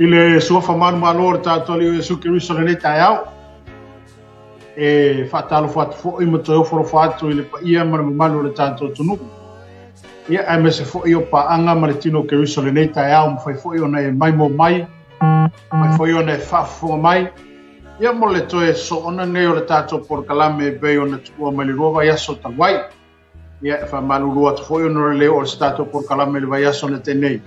I le suafa manumalo o le tatou Alii o Iesu Keriso i lenei taeao, e faatalofa atu foi ma toe ofo alofa atu i le paia ma le mamalu o le tatou atunuu. Ia, aemaise foi o paaga ma le tino o Keriso i lenei taeao, mafai foi ona e maimoa mai, mafai foi ona e faafofoga mai, ia mo le toe soona nei o le tatou polokalame e pei ona tuua mai le 2 vaiaso talu ai. Ia, e faamalulu atu foi ona o le le oo o se tatou polokalame i le vaiaso na tea nei,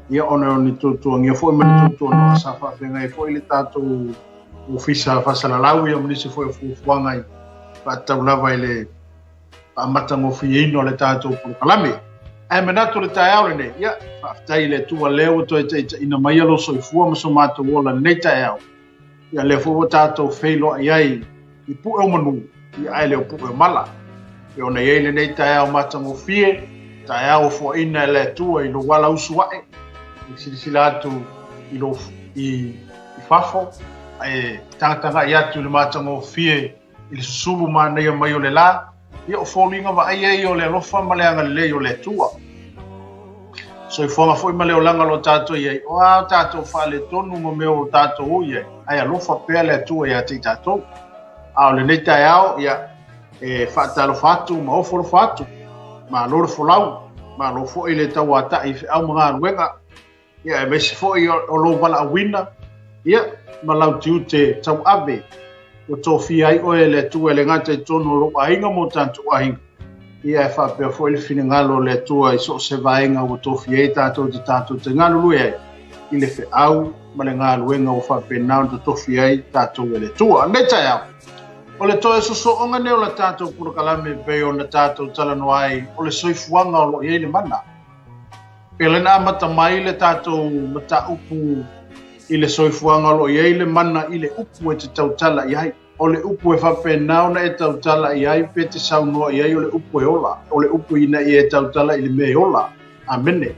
ia ona o ni tuatuagia foi ma ni tuatuanoa sa faafeagai foi le tatou ofisa faasalalau, ia ma nisi foi o fuafuaga i faatatau lava i le faamatagofieina o le tatou polokalame. Ae manatu le taeao lenei, ia, faafetai i le Atua lea ua toe taitaiina mai lou soifua ma so matou ola lenei taeao. Ia lea foi ua tatou feiloai ai i pue o manu, ia ae le o pue o mala. E ona i ai lenei taeao matagofie, taeao o fuaina e le Atua i lou ala usu ae, i silasila atu i lou i fafo, ae tagatagai atu i le matagofie i le susulu manaia mai o le la, ia o foliga vaaia ia o le alofa ma le agalelei o le Atua. Soifuaga foi ma le olaga o lo tatou i ai, o a tatou faaletonu ma mea o tatou o i ai, ae alofa pea le Atua ia te i tatou. A o lenei taeao, ia, e faatalofa atu ma ofo alofa atu, malo le folau, malo foi le tauata'i i feau ma galuega, ia aemaise foi o lou valaauina, ia, ma lau tiute tauave, ua tofia ai oe e le Atua e le gata i totonu o lou aiga ma o tatou aiga, ia e faapea foi le finagalo o le Atua i so o se vaega ua tofia ai tatou te tatou te galulue ai i le feau ma le galuega ua faapena ona totofi ai tatou e le Atua. Lenei taeao, o le toe sosooga nei o la tatou polokalame e pei ona tatou talanoa ai, o le soifuaga o lo o i ai le mana. Pele na amata mai le tatou mataupu i le soifuaga o lo o i ai le mana i le upu e te tautala i ai. O le upu e faapena ona e tautala i ai pe te saunoa i ai o le upu e ola. O le upu ina ia e tautala i le mea e ola. Amene.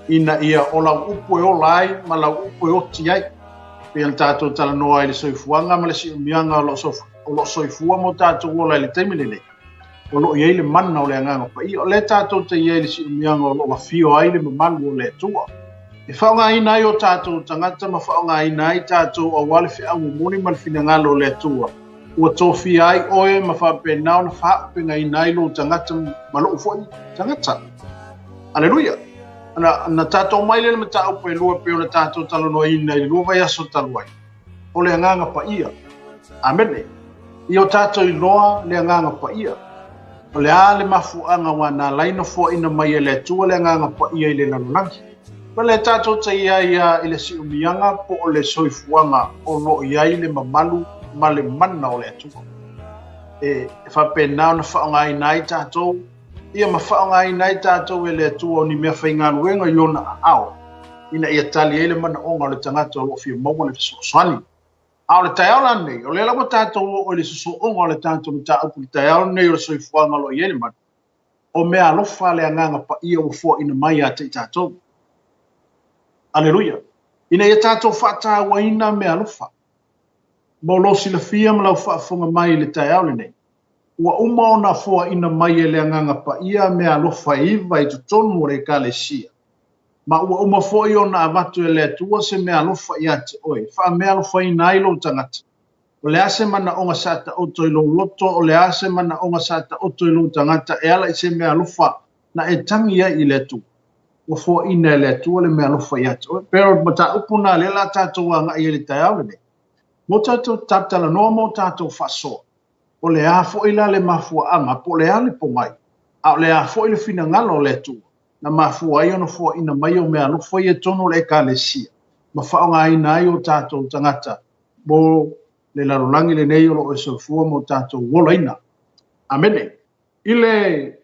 Ina ia o lau upu e ola ai ma lau upu e oti ai. Pei ona tatou talanoa ai i le soifuaga ma le siumiaga o lo o soifua ma o tatou ola i le taimi lenei. O lo o i ai le mana o le Agaga Paia. O lea tatou te i ai i le siumiaga o lo o afio ai le mamalu o le Atua. E faaaogaina ai o tatou tagata ma faaaogaina ai tatou aua le feau momoli ma le finagalo o le Atua. Ua tofia ai oe ma faapena ona faaaupegaina ai lou tagata ma lou foi tagata. Aleluia! Na, na tatou mai le mataupu e lua pei ona tatou talanoaina i le 2 vaiaso talu ai. O le Agaga Paia. Amene. Ia o tatou iloa le Agaga Paia. O le a le mafuaaga ua na ala ai ona foaina mai e le Atua le Agaga Paia i le lalolagi. O le tatou te i ai i le siumiaga po o le soifuaga o lo o i ai le mamalu ma le mana o le Atua. E faapena ona faaaogaina ai tatou, ia ma faaaogaina ai tatou e le Atua o ni mea faigaluega i ona aao, ina ia tali ai le manaoga o le tagata o lo o fia maua le fesoasoani. A o le taeao la lenei, o lea lava tatou oo i le sosooga o le tatou mataupu i le taeao lenei o le soifuaga o lo o i ai le mana, o mea alofa le Agaga Paia ua foaina mai ia te i tatou. Aleluia! Ina ia tatou faatauaina mea alofa. Mo lou silafia ma lau faafofoga mai i le taeao lenei, ua uma ona foaina mai e le Agaga Paia mea alofa e 9 i totonu o le Ekalesia. Ma ua uma foi ona avatu e le Atua se mea alofa ia te oe, faameaalofaina ai lou tagata. O le a se manaoga sa taoto i lou loto, o le a se manaoga sa taoto i lou tagata e ala i se mea alofa na e tagi ai i le Atua? Ua foaina e le Atua le mea alofa ia te oe. Pei o le mataupu lena lea o le a tatou agai ai i le taeao lenei. Mo tatou talatalanoa ma o tatou faasoa, o le a foi la le mafuaaga po o le a le pogai, a o le a foi le finagalo o le Atua na mafua ai ona foaina mai o mea alofa ia i totonu o le Ekalesia ma faaaogaina ai o tatou tagata mo le lalolagi lenei o lo o e soifua ma o tatou olaina. Amene. I le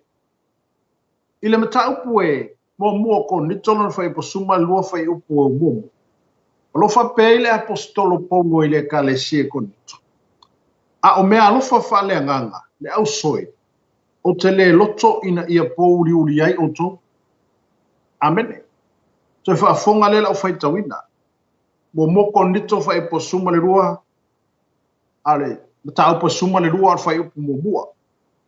I le mataupu e muamua o Korinito lona fuaiupu 12 fuaiupu e muamua, o lo o faapea ai le Aposetolo Paulo i le Ekalesia i Korinito, A o mea alofa faaleagaga, le ausoe, ou te le loto ina ia pōuliuli ai outou. Amene. Toe faafofoga lea lau faitauina. Muamua Korinito fuaiupu 12, a o le mataupu 12 o le fuaiupu muamua.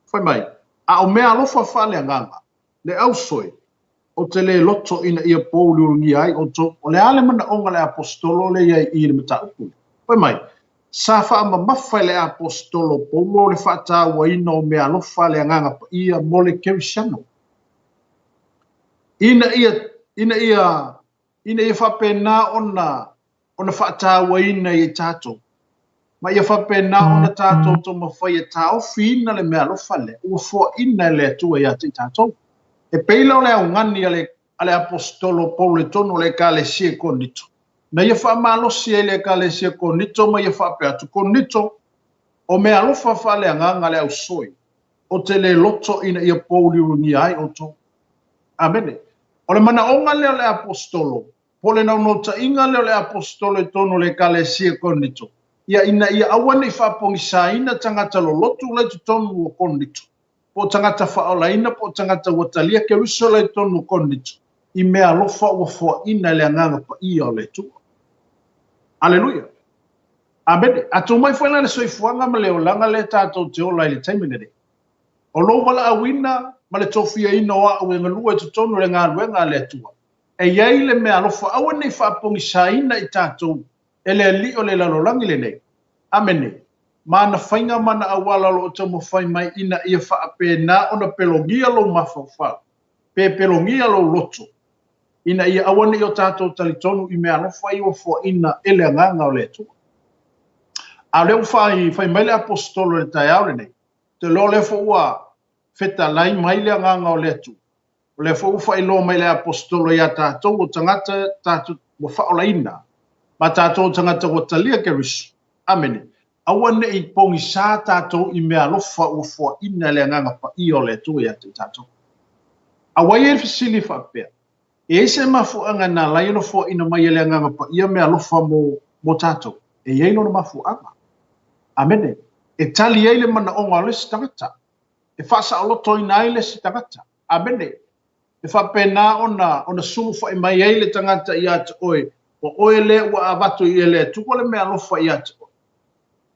Fai mai, a o mea alofa faaleagaga, le ausoe, Ou te lē loto ina ia pouliuligia ai outou. O le a le manaʻoga a le Aposetolo lea i ai i le mataupu lea? Fai mai, sa faamamafa e le Aposetolo Paulo le faatauaina o meaalofa a le Agaga Paia mo le Kerisiano, ina ia, ina ia, ina ia faapena ona, ona faatauaina ia i tatou, ma ia faapena ona tatou taumafai e taofiina le meaalofa lea ua foaina e le Atua ia te i tatou. E pei la o le augani a le, a le Aposetolo Paulo i totonu o le Ekalesia i Korinito, na ia faamalosi ai le Ekalesia Korinito ma ia faapea atu, Korinito, o meaalofa faaleagaga a le ausoi, ou te le loto ina ia pouliuligia ai outou. Amene. O le manaoga lea o le Aposetolo, po o le naunautaiga lea o le Aposetolo i totonu o le Ekalesia i Korinito, ia ina ia aua ne i faapogisaina tagata lolotu la i totonu o Korinito, po o tagata faaolaina po o tagata ua talia Keriso la i totonu o Korinito, i meaalofa ua foaina e le Agaga Paia o le Atua. Aleluia. Amene. A tuu mai foi la le soifuaga ma le olaga lea tatou te ola ai i le taimi lenei, o lou valaauina ma le tofiaina o au e galue i totonu o le galuega a le Atua, e i ai le meaalofa aua ne i faapogisaina i tatou e le alii o le lalolagi lenei. Amene. Ma ana faiga ma ana auala o lo o taumafai mai ina ia faapena ona pelogia lou mafaufau, pe pelogia lou loto, ina ia aua ne i o tatou talitonu i meaalofa ia ua foaina e le Agaga o le Atua. A o lea ua fai mai le Aposetolo i le taeao lenei, ou te iloa o lea foi ua fetalai mai le Agaga o le Atua, o lea foi ua faailoa mai le Aposetolo ia tatou o tagata tatou ua faaolaina, ma tatou o tagata ua talia Keriso. Amene. Aua ne i pogisā tatou i meaalofa ua foaina e le Agaga Paia o le Atua ia te i tatou. A ua i ai le fesili faapea, e i ai se mafuaaga na ala ai ona foaina mai e le Agaga Paia meaalofa mo, mo tatou? E i ai lona mafuaaga. Amene. E tali ai le manaoga o le isi tagata. E faasaolotoina ai le isi tagata. Amene. E faapena ona, ona sulufai mai ai le tagata ia te oe, o oe lea ua avatu i le Atua le meaalofa ia te oe.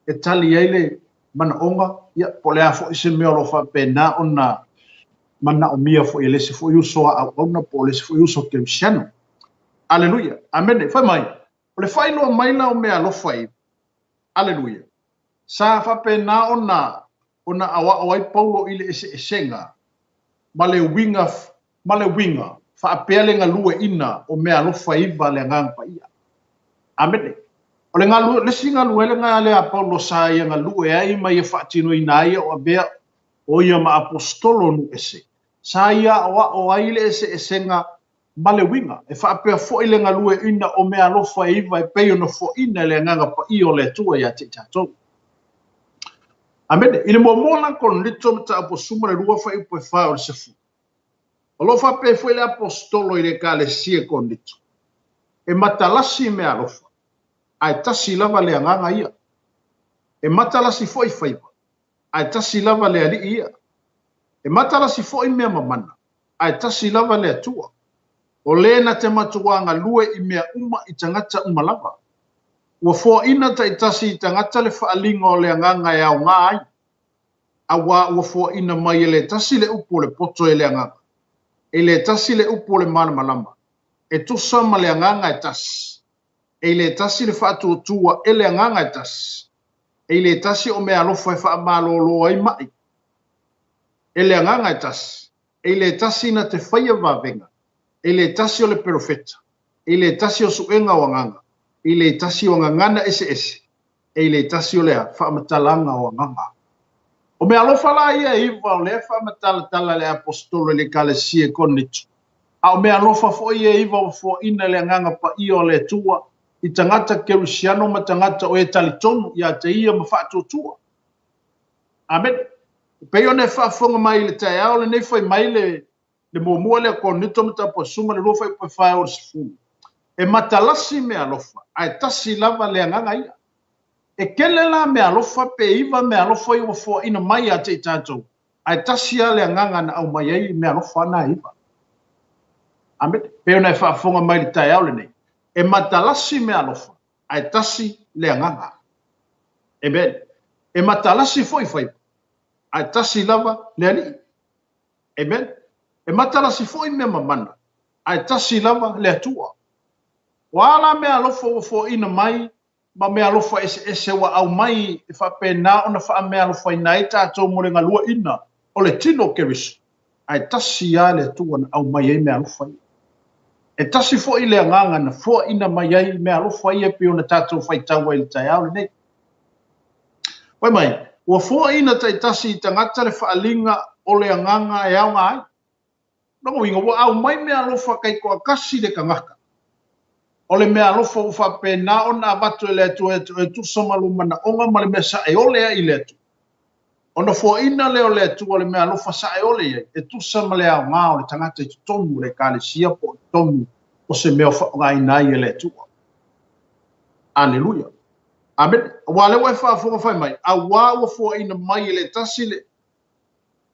E tali ai le manaoga, ia, po o le a foi se mea o lo o faapena ona manaomia foi e le isi foi uso a auauna po o le isi foi uso kerisiano. Aleluia. Amene. Fai mai, o le faailoa mai la o meaalofa ia. Aleluia. Sa faapena ona ona aoao ai Paulo i le eseesega ma le uiga ma le uiga faapea le galueaiina o meaalofa iva a le Agaga Paia. Amene. O le galue, le isi galuelega lea a Paulo sa ia galue ai ma ia faatinoina ai o avea o ia ma aposetolo nuu ese, sa ia aoao ai le eseesega ma le uiga, e faapea foi le galueaiina o meaalofa e iva e pei ona foaina e le Agaga Paia o le Atua ia te i tatou. Amene. I le muamua la Korinito mataupu 12 fuaiupu e 4 o le 10. O lo o faapea foi le Aposetolo i le Ekalesia i Korinito, e matalasi meaalofa, ae tasi lava le Agaga ia. E matalasi foi faiva, ae tasi lava le Alii ia. E matalasi foi mea mamana, ae tasi lava le Atua. O le na te matuā galue i mea uma i tagata uma lava. Ua foaina taitasi i tagata le faaliga o le Agaga e aoga ai, auā ua foaina mai e le tasi le upu o le poto e le Agaga, e le tasi le upu o le malamalama, e tusa ma le Agaga e tasi, e le tasi le faatuatua e le Agaga e tasi, e le tasi o meaalofa e faamalōlō ai maʻi, e le Agaga e tasi, e le tasi na te faia vavega, e le tasi o le perofeta, e le tasi o suega o agaga, e le tasi o gagana eseese, e le tasi o le faamatalaga o agaga. O meaalofa la ia e iva o lea e faamatalatala e le Aposetolo i le Ekalesia i Korinito, a o meaalofa foi ia e iva ua foaina e le Agaga Paia o le Atua i tagata kerisiano ma tagata o e talitonu ia te ia ma faatuatua. Amene. E pei ona e faafofoga mai i le taeao lenei fai mai le le muamua lea Korinito mataupu 12 fuaiupu e 4 e o le 10. E matalasi meaalofa, ae tasi lava le Agaga ia. E tele la meaalofa pe iva meaalofa ia ua foaina mai ia te i tatou, ae tasi lava le Agaga na aumai ai meaalofa na e iva. Amene. Pei ona e faafofoga mai i le taeao lenei, e matalasi meaalofa, ae tasi le Agaga. Amen. E matalasi foi faiva, ae tasi lava le Alii. Amen. E matalasi foi mea mamana, Ae tasi lava le Atua. O a la meaalofa ua foaina mai ma meaalofa eseese ua aumai e faapena ona faameaalofaina ai tatou mo le galueaiina o le tino o Keriso, ae tasi lava le Atua na aumai ai meaalofa ia. E tasi foi le Agaga na foaina mai ai meaalofa ia e pei ona tatou faitau ai i le taeao lenei. Fai mai, ua foaina taitasi i tagata le faaaliga o le Agaga e aoga ai. Lona uiga, ua aumai meaalofa taitoatasi le tagata. O le meaalofa ua faapena ona avatu e le Atua e tusa ma lou manaoga ma le mea saeole ai i le Atua. Ona foaina lea o le Atua le meaalofa saeole i ai, e tusa ma le aoga o le tagata i totonu o le Ekalesia po o totonu o se mea o faaaogaina ai e le Atua. Aleluia. Amene. Aua o lea ua e faafofoga fai mai, auā ua foaina mai e le tasi le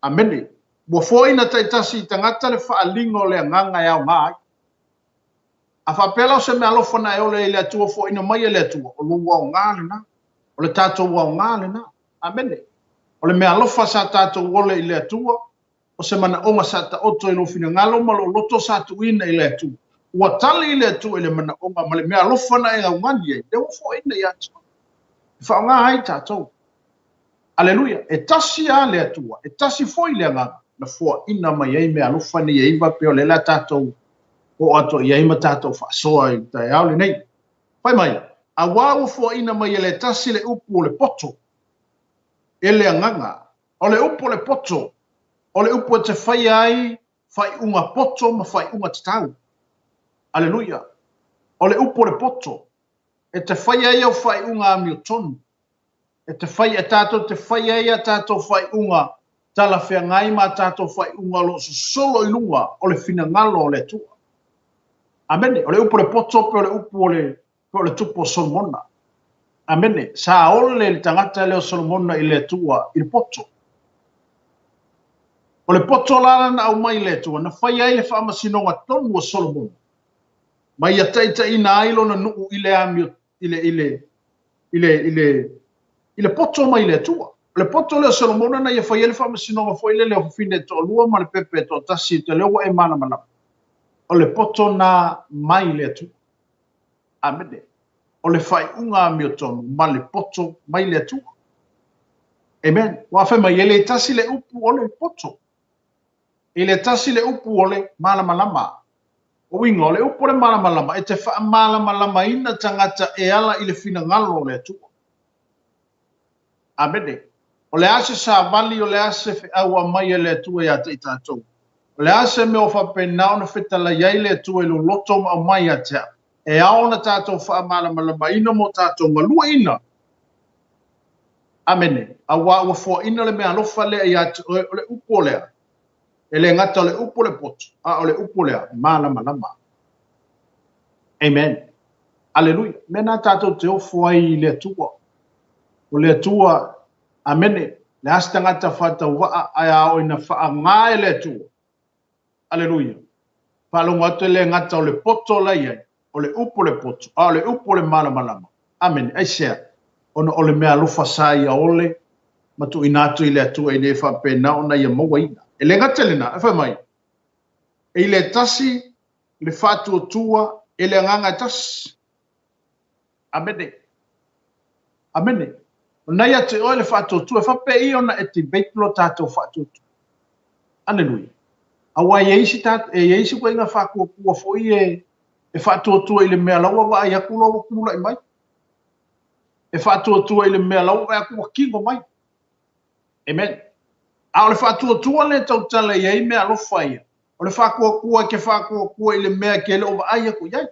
Amene. Ua foaina taitasi i tagata le faaaliga o le Agaga e aoga ai. A faapea la o se meaalofa na e ole ai i le Atua foaina mai e le Atua, o lou aoga lena. O le tatou aoga lena. Amene. O le meaalofa sa tatou ole i le Atua, o se manaoga sa taoto i lou finagalo ma lou loto sa tuuina i le Atua. Ua tali le Atua i le manaoga ma le meaalofa na e augani ai, lea ua foaina ia te oe. E faaaoga ai tatou. Aleluia! E tasi lava le Atua, e tasi foi le Agaga na foaina mai ai meaalofa nei e iva pei o lea la tatou oo atu i ai ma tatou faasoa i le taeao lenei. Fai mai, Auā ua foaina mai e le tasi le upu o le poto e le Agaga. O le upu o le poto, o le upu e te faia ai faaiuga poto ma faaiuga tatau. Aleluia! O le upu o le poto, e te faia ai au faaiuga amiotonu. E te fai, e tatou te fai ai a tatou faaiuga talafeagai ma a tatou faaiuga o lo o sosolo i luga o le finagalo o le Atua. Amene. O le upu o le poto pe o le upu o le, pe o le tupu o Solomona. Amene. Sa ole le tagata lea o Solomona i le Atua i le poto. O le poto la na aumai i le Atua, na fai ai le faamasinoga tonu a Solomona, ma ia taitaiina ai lona nuu i le amio, i le, i le, i le, i le, i le poto mai le Atua. O le poto lea o Solomona na ia fai ai le faamasinoga foi lele o fafine e toalua ma le pepe e toatasi, te lea ua e malamalama. O le poto na mai le Atua. Amene. O le faaiuga amiotonu ma le poto mai le Atua. Amen. Ua fai mai, e le tasi le upu o le poto. E le tasi le upu o le malamalama. O uiga, o le upu o le malamalama, e te faamalamalamaina tagata e ala i le finagalo o le Atua. Amene. O le a se savali, o le a se feau aumai e le Atua ia te i tatou? O le a se mea ua faapena ona fetalai ai le Atua i lou loto ma aumai ia te au? E ao ona tatou faamalamalamaina mo tatou galueaiina. Amene. Auā ua foaina le meaalofa lea ia te oe, o le upu o lea. E le gata o le upu o le poto, a o le upu o lea, malamalama. Amen. Aleluia. Mea na tatou te ofo ai i le Atua. O le Atua, amene, le a se tagata faatauvaa ae a oo ina faaaoga e le Atua. Aleluia. Faalogo atu e le gata o le poto la i ai, o le upu o le poto, a o le upu o le malamalama. Amene. Aisea? Ona o le mea alofa sa ia ole ma tuuina atu i le Atua ina ia faapena ona ia mauaina. E le gata i lena, e fai mai, E i le tasi le faatuatua e le Agaga e tasi. Amene. Amene. O na ia te oe le faatuatua, e faapea ia ona activate lo tatou faatuatua. Aleluia. Aua e i ai isi, e i ai isi ituaiga faatuatua foi e, e faatuatua i le mea la ua vaai atu loa ua tulai mai. E faatuatua i le mea la ua vaai atu ua kino mai. Amen. A o le faatuatua lea e tautala i ai mea alofa ia, o le faatuatua e te faatuatua i le mea e te le o vaai atu i ai.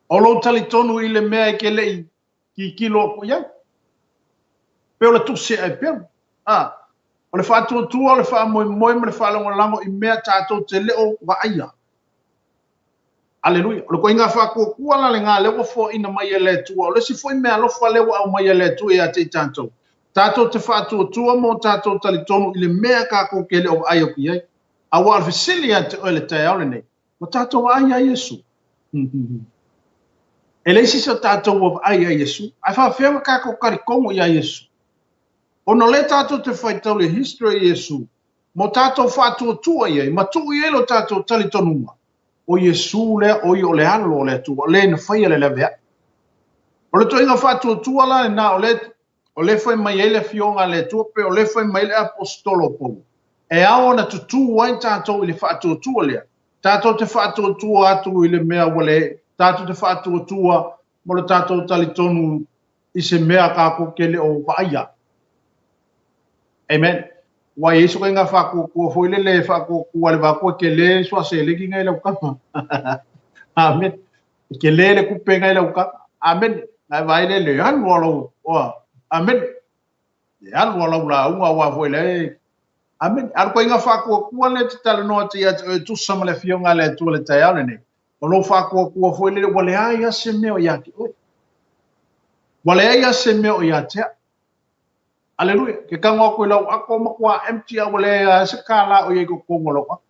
O lou talitonu i le mea e te le i tilotilo atu i ai. Pe o le tusi a Eperu. A, o le faatuatua o le faamoemoe ma le faalagolago i mea tatou te le o vaaia. Aleluia. O le ituaiga faatuatua la lena lea ua foaina mai e le Atua. O le isi foi mea alofa lea ua aumai e le Atua ia te i tatou. Tatou te faatuatua ma o tatou talitonu i le mea tatou te le o vaai atu i ai. Aua o le fesili ia te oe i le taeao lenei, ua tatou vaai ia Iesu? E leai se isi o tatou ua vaai ia Iesu. Ae faapefea ona tatou talitonu ia Iesu? Ona o lea tatou te faitau i le history o Iesu. Ma o tatou faatuatua i ai, ma tuu i ai lo tatou talitonuga, o Iesu lea, o ia o le Alo o le Atua, o le na faia le laveai. O le ituaiga faatuatua la lena o le o lea fai mai ai le Afioga a le Atua, pe o lea fai mai ai le Aposetolo o Paulo, e ao ona tutū ai tatou i le faatuatua lea. Tatou te faatuatua atu i le mea ua le, tatou te faatuatua mo le tatou talitonu i se mea tatou te le o vaaia. Amen. Ua i ai se ituaiga faatuatua foi lele e faatuatua i le vaatu e tele le suaseleni na i lau tama. Amen. E tele le tupe na i lau tama. Amen. Na e vaai le le alu a lau, oa. Amen. Le alu a lau lauga aua foi le. Amen. A o le ituaiga faatuatua lea e te talanoa atu ia te oe e tusa ma le Afioga a le Atua i le taeao lenei. O lou faatuatua foi lele ua leai lava se mea o ia te oe. Ua leai lava se mea o ia te au. Aleluia. Ke tago atu i lau ato matua empty a ua leai lava se kālā o i ai i totonu o lau ato.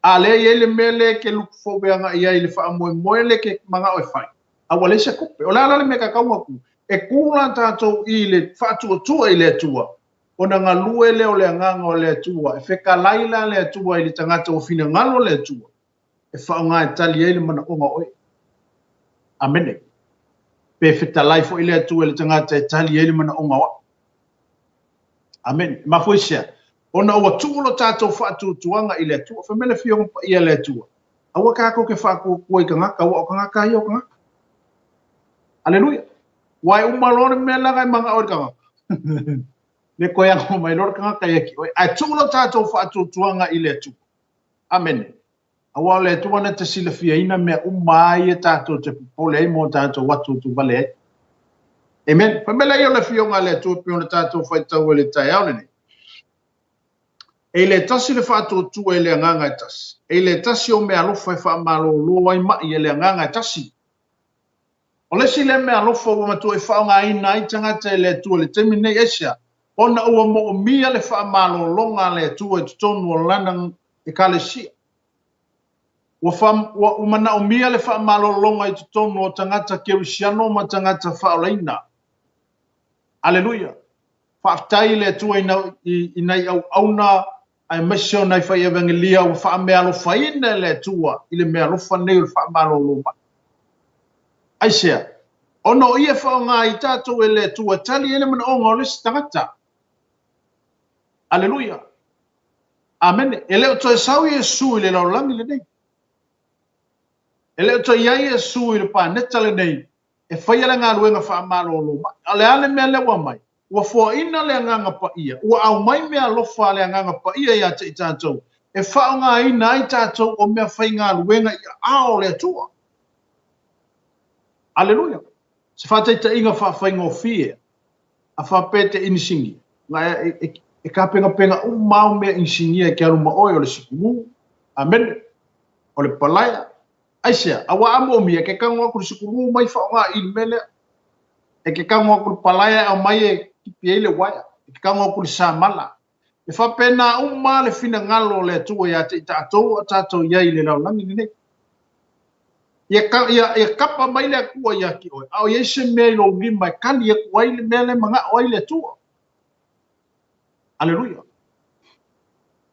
A lea e i ai le mea lea e te look forward agai i ai i le faamoemoe lea e te manao e fai, a ua leai se tupe. O le a la le mea e tatau ona tu? E tu la tatou i le faatuatua i le Atua, ona galue lea o le Agaga o le Atua. E fetalai la le Atua i le tagata ua finagalo le Atua e faaaoga e tali ai le manaoga o oe. Amene. Pe fetalai foi le Atua i le tagata e tali ai le manaoga o au. Amene. E mafua i se a? Ona ua tuu lo tatou faatuatuaga i le Atua. Fai mai le Afioga Paia a le Atua, aua tatou te faatuatua i tagata, aua o tagata ia o tagata. Aleluia. Ua e uma loa le mea leaga e manao i le tagata. Le toe ago mai loa le tagata ia te oe. Ae tuu lo tatou faatuatuaga i le Atua. Amene. Aua o le Atua na te silafiaina mea uma a ia tatou te popole ai ma o tatou atuatuvale ai. Amen. Fai mai laia o le Afioga a le Atua pei ona tatou faitau ai i le taeao lenei. E i le tasi le faatuatua i le agaga e tasi. E i le tasi o meaalofa e faamalolo ai ma'i e le agaga e tasi. O le isi lea meaalofa ua matua i faaaogaina ai tagata e le Atua i le taimi lenei, aisea? Ona ua moomia le faamalologa a le Atua i totonu o Lana Ekalesia. Ua, fa, ua manaomia le faamalologa i totonu o tagata Kerisiano ma tagata faaolaina. Aleluia! Faafetai i le Atua i, na, i, i nai auauna aemaise o nai fai evangelia ua faameaalofaina e le Atua i le meaalofa nei o le faamalolo mai. Aisea? Ona o ia e faaaoga ai tatou e le Atua e tali ai le manaoga o le isi tagata. Aleluia! Amene. E le o toe sau Iesu i le lalolagi lenei. E le o toe i ai Iesu i le paneta lenei e faia le galuega faamalolo mai. A o le a le mea lea ua aumai? Ua foaina le Agaga Paia, ua aumai meaalofa a le Agaga Paia ia te i tatou, e faaaogaina ai tatou o meafaigaluega i aao o le Atua. Aleluia! Se faataitaiga faafaigofie, a faapea e te inisinia, na e, e, e tapenapena uma au mea inisinia e te alu ma oe o le sikulu, amene, o le palaea, Aisea? Aua a moomia, e ke tago atu i le sikulu mai faaaoga i le mea lea. E ke tago atu i le palaea e aumai e kipi ai le uaea. E ke tago atu i le samala. E faapena uma le finagalo o le Atua ia te i tatou a o tatou i ai i le lalolagi lenei. Ia, ia, ia kapa mai le Atua ia te oe, a o i ai se mea i lou lima e tali atu ai le mea lea e manao ai le Atua. Aleluia.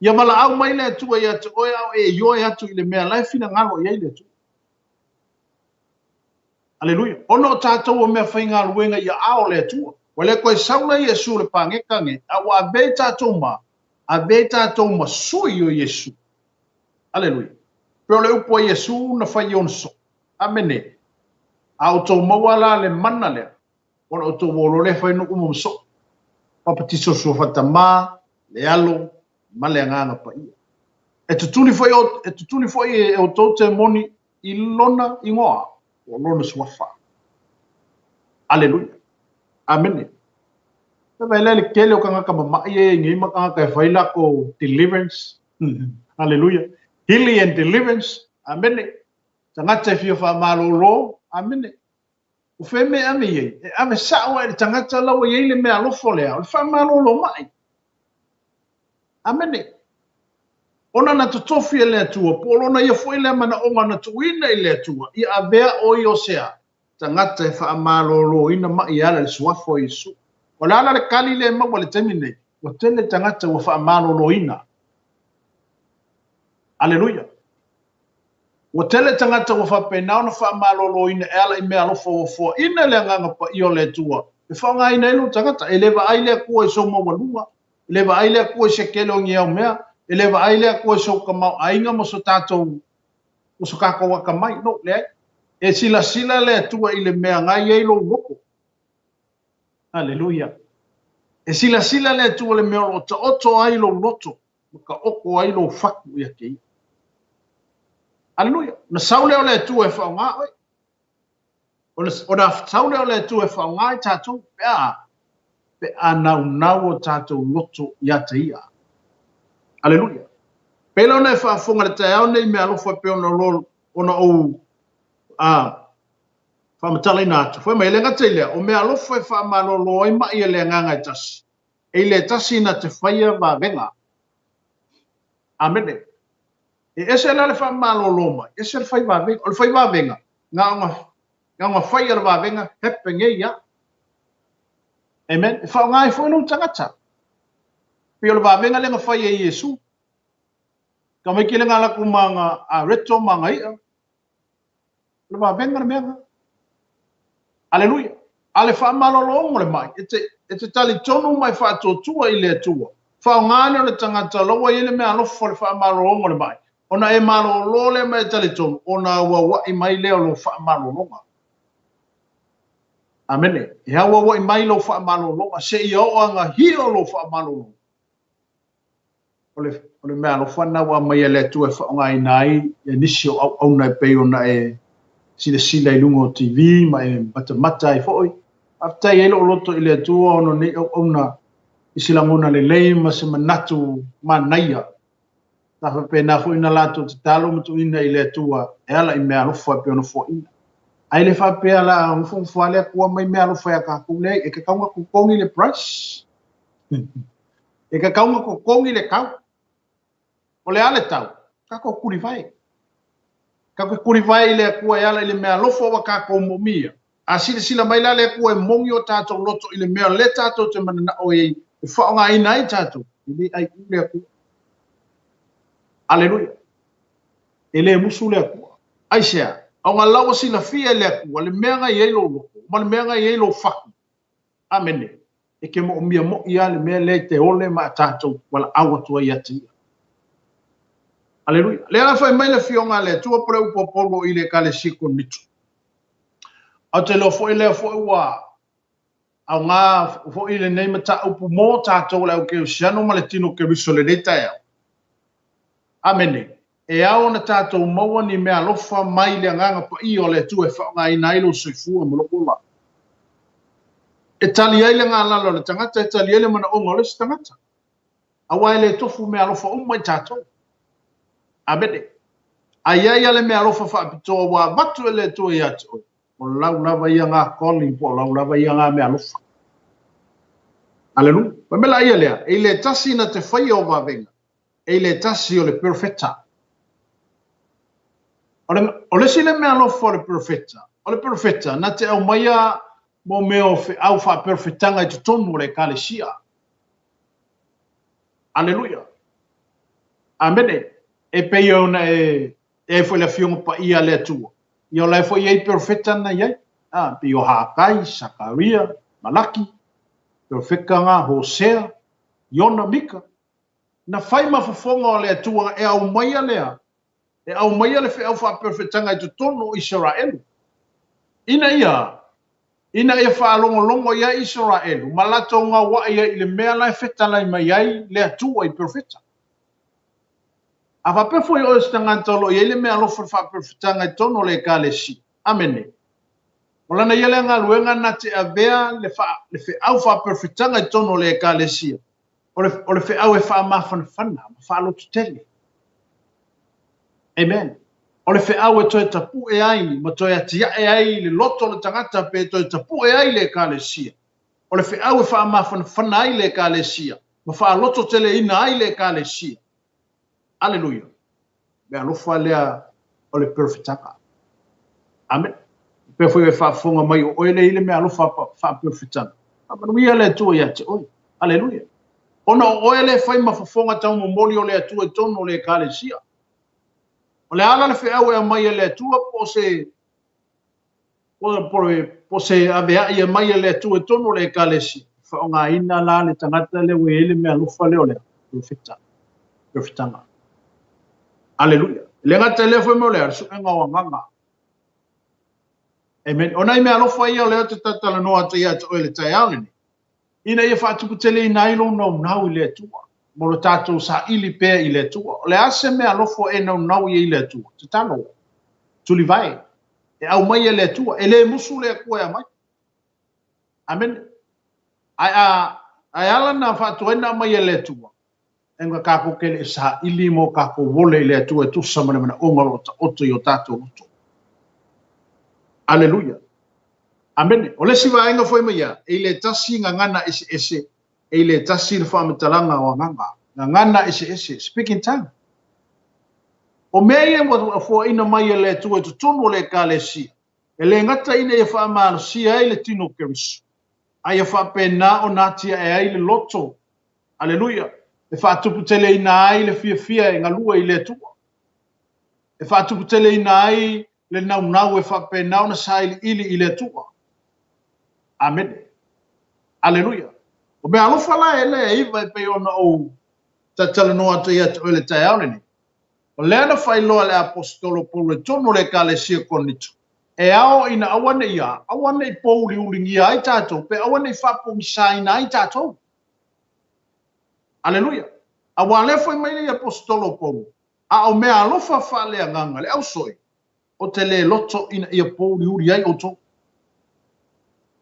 Ia valaau mai le Atua ia te oe a o e ioe atu i le mea la e finagalo i ai le Atua. Aleluia. Ona o tatou o meafaigaluega i aao o le Atua. Ua le toe sau la Iesu i le paneta nei, a ua avea i tatou ma, avea i tatou ma sui o Iesu. Aleluia. Pei o le upu a Iesu na fai i ona soo. Amene. A outou maua la le mana lea, ona outou o loa lea e fai nuu ma soo. Papatiso suafa Tama, le Alo, ma le Agaga Paia. E tutuli foi, e tutuli foi e outou temoni i lona igoa, o lona suafa. Aleluia. Amene. E vaai le tele o tagata mama'i e nei ma tagata e fai lakou deliverance. Aleluia. Healing and deliverance. Amene. Tagata e fia faamalolo. Amene. O fea mea e ave i ai? E ave sao lava i le tagata la ua i ai le mea alofa lea, o le faamalolo mai. Amene. Ona na totofi e le Atua, po o lona ia foi lea manaoga na tuuina i le Atua, ia avea o ia o se a? Tagata e faamaloloina mai e ala i le suafa o Iesu. O le a la le kali lea e maua i le taimi lenei? Ua tele tagata ua faamaloloina. Aleluia! Ua tele tagata ua faapena ona faamaloloina e ala i mea alofa ua foaina e le Agaga Paia o le Atua e faaaogaina ai lou tagata. E le vaai le Atua i sou maualuga, e le vaai le Atua i se tele o ni au mea, e le vaai le Atua i sou tamaoaiga ma so tatou ma so tatou atamai. No, leai. E silasila le Atua i le mea na i ai lou loto. Aleluia. E silasila le Atua i le mea o lo o taoto ai lou loto ma taoto ai lou fatu ia te ia. Aleluia. Ona sau lea o le Atua e faaaoga oe. Ona sau lea o le Atua e faaaoga i tatou pe a pe a naunau o tatou loto ia te ia. Aleluia. Pei la ona e faafofoga i le taeao nei mea alofa e pei ona ona ou a faamatalaina atu. Fai mai, e le gata i lea, o mea alofa e faamalolo ai mai e le agaga e tasi. E le tasi na te faia vavega. Amene. E ese la le faamalolo mai, ese le fai vavega. O le fai vavega, na ona, na ona fai a le vavega, hepe nei ia. Amen. E faaaoga ai foi lou tagata. Pei o le vavega lea na fai e Iesu. Tamaiti le ngalaku ma nga areto ma nga i'a. O le vavega le mea lena. Aleluia. A le faamalologa o le mai, e te, e te talitonu ma e faatuatua i le Atua. Faaaoga lea o le tagata o la ua i ai le mea alofa o le faamalologa o le mai, ona e malolo lea ma e talitonu, ona auauai mai lea o lou faamalologa. Amene. E auauai mai lou faamalologa seia oo agahia o lou faamalologa. O le, o le mea alofa lena ua aumai e le Atua e faaaogaina ai ia nisi o auauna e pei ona e silasila i luga o TV ma e matamata ai foi. Faafetai ai lou loto i le Atua ona o nei auauna i se lagona lelei ma se manatu manaia. Sa faapena foi ona latou tatalo ma tuuina i le Atua e ala i mea alofa e pei ona foaina. Ae le faapea la nofonofo lava le Atua aumai mea alofa ia tatou, leai, e tatau ona totogi le price. E tatau ona totogi le tau. O le a le tau? Tatou tulivae. Tatou te tulivae i le Atua e ala i le mea alofa ua tatou moomia. A silasila mai la le Atua e moni o tatou loto i le mea lea tatou te mananao ai e faaaogaina ai tatou, e le aiu le Atua. Aleluia. E le musu le Atua. Aisea? Ona la ua silafia e le Atua le mea na i ai lou loto ma le mea na i ai lou fatu. Amene. E te moomia moi lava le mea lea e te ole ma tatou valaau atu ai ia te ia. Aleluia. Lea la fai mai le Afioga a le Atua po le upu a Paulo i le Ekalesia Korinito. Ae ou te iloa foi lea foi ua aoga foi lenei mataupu mo tatou le au kerisiano ma le tino Keriso i lenei taeao. Amene. E ao ona tatou maua ni mea alofa mai le Agaga Paia o le Atua e faaaogaina ai lou soifua ma lou ola. E tali ai le galala o le tagata, e tali ai le manaoga o le isi tagata. Aua e le tofu mea alofa uma i tatou. Amene. A i ai lava le mea alofa faapitoa ua avatu e le Atua ia te oe, o lau lava ia ngā calling po o lau lava ia ngā mea alofa. Aleluia. Fai mai la ia lea, e le tasi na te faia o vavega, e le tasi o le perofeta. O le, o le isi le mea alofa o le perofeta, o le perofeta na te aumaia mo mea o feau faaperofetaga i totonu o le ekalesia. Aleluia. Amene. E pei ona e e ai foi le Afioga Paia a le Atua. Ia o la e foi i ai perofeta na i ai. Ah, pei o Hakai, Sakaria, Malaki, perofeta nga, Hosea, Iona, Mika. Na fai ma fofoga o le Atua e aumaia lea, e aumaia le feau faaperofetaga i totonu o Isaraelu, ina ia, ina ia faalogologo i ai Isaraelu ma latou gauai ai i le mea la e fetalai mai ai le Atua i perofeta. A faapea foi o oe o se tagata o lo o i ai le mea alofa i le faaperofetaga i totonu o le Ekalesia, amene. O lana ia lea galuega na te avea le, fa, le feau faaperofetaga i totonu o le Ekalesia, o le, o le feau e faamafanafana ma faalototele. Amen. O le feau e toe tapue ai ma toe atiae ai le loto o le tagata pe toe tapue ai le Ekalesia. O le feau e faamafanafana ai le Ekalesia ma faalototeleina ai le Ekalesia. Aleluia. Mea alofa lea o le perofetaga. Amen. Pea foi e faafofoga mai o oe lea i le mea alofa faaperofetaga. Faamanuia le Atua ia te oe. Aleluia. Ona o oe lea e fai ma fofoga taumomoli o le Atua i totonu o le Ekalesia. O le a la le feau e aumai e le Atua po o se po o se aveai e aumai e le Atua i totonu o le Ekalesia, e faaaogaina la le tagata lea ua i ai le meaalofa lea o le perofeta, perofetaga. Aleluia. E le gata i lea foi mea o le a, le suega o agaga. Amen. O nai meaalofa ia o lea ou te talatalanoa atu ia te oe i le taeao lenei, ina ia faatuputeleina ai lou naunau i le Atua, mo lo tatou saili pea i le Atua. O le a se meaalofa o e naunau i ai i le Atua? Tatalo. Tulivae. E aumai e le Atua. E le musu le Atua e aumai. Amene. Ae a, ae ala na faatuai na aumai e le Atua, e nga kākou ke le e saili mo kākou ole i le Atua e tusa ma le manaoga o lo o taoto i o tātou loto. Aleluia. Amene. O le isi vaega foi mai ia, e i le tasi gagana eseese, e i le tasi le faamatalaga o agaga. Gagana eseese, speak in tongue. O mea ia ua foaina mai e le Atua i totonu o le Ekalesia, e le gata ina ia faamalosia ai le tino o Keriso, a ia faapena ona atiae ai le loto, aleluia, e faatuputeleina ai le fiafia e galue i le Atua, e faatuputeleina ai le naunau e faapena ona sailiili i le Atua. Amene. Aleluia. O mea alofa la e lea e iva e pei ona ou talatalanoa atu ia te oe i le taeao lenei. O lea na faailoa e le Aposetolo Paulo i totonu o le Ekalesia o Korinito, e ao ina aua ne i a, aua ne i pouliulingia ai tatou, pe aua ne i faapogisaina ai tatou. Aleluia. Aua lea foi mai le Aposetolo Paulo, a o mea alofa faaleagaga, le ausoi, ou te le loto ina ia pouliuli ai outou.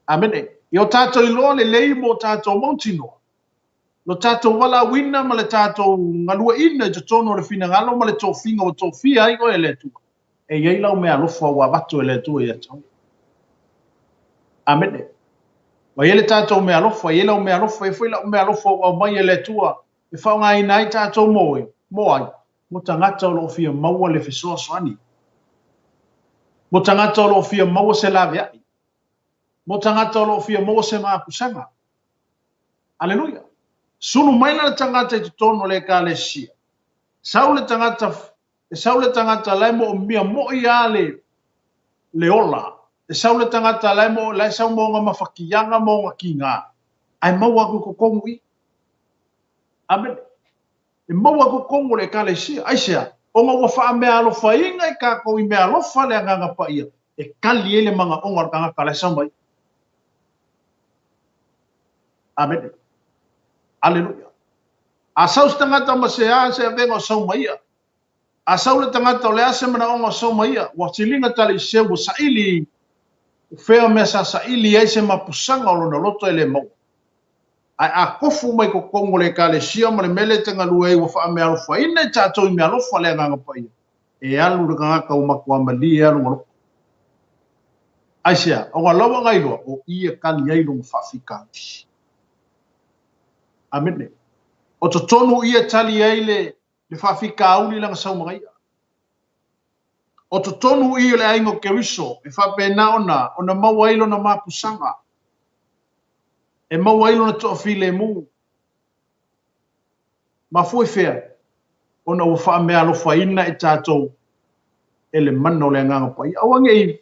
Amene. Ia o tatou iloa lelei mo tatou mautinoa, lo tatou valaauina ma le tatou galueina i totonu o le finagalo ma le tofiga ua tofia ai oe e le Atua, e i ai lau meaalofa ua avatu e le Atua ia te oe. Amene. Ua i ai le tatou meaalofa, e i ai lau meaalofa, e i ai foi lau meaalofa ua aumai e le Atua e faaaogaina ai tatou mo e, mo ai? Mo tagata o lo o fia maua le fesoasoani. Mo tagata o lo o fia maua se laveai. Mo tagata o lo o fia maua se mapusaga. Aleluia! Sulu maila le tagata i totonu o le Ekalesia. Sau le tagata, e sau le tagata la e moomia moi lava le, le ola. E sau le tagata la e mo, la e sau ma ona mafatiaga ma ona tiga, ae maua atu i totonu i i. Amene. E maua atu i totonu o le Ekalesia. Aisea? Ona ua faameaalofaina i tatou i meaalofa le Agaga Paia e tali ai le manaoga o le tagata la e sau mai. Amene. Aleluia. A sau se tagata ma se a se avega o sau ma ia, a sau le tagata o le a se manaoga o sau ma ia, ua siliga tala i seu, ua saili i fea mea sa saili ai se mapusaga o lona loto e le maua. Ae a kofu mai totonu o le Ekalesia ma le mea lea e te galue ai ua faameaalofaina i tatou i meaalofa le Agaga Paia, e alu le tagata ua matua malie lava lona loto. Aisea? Ona lau aga iloa, o i e tali ai lona faafitauli. Amene. O totonu i e tali ai le, le faafitauli i lana saumagaia. O totonu i o le aiga o Keriso e faapena ona, ona maua ai lona mapusaga, e maua ai lona toafilemu. Mafua i fea? Ona ua faameaalofaina i tatou e le mana o le Agaga Paia. Aua ne i,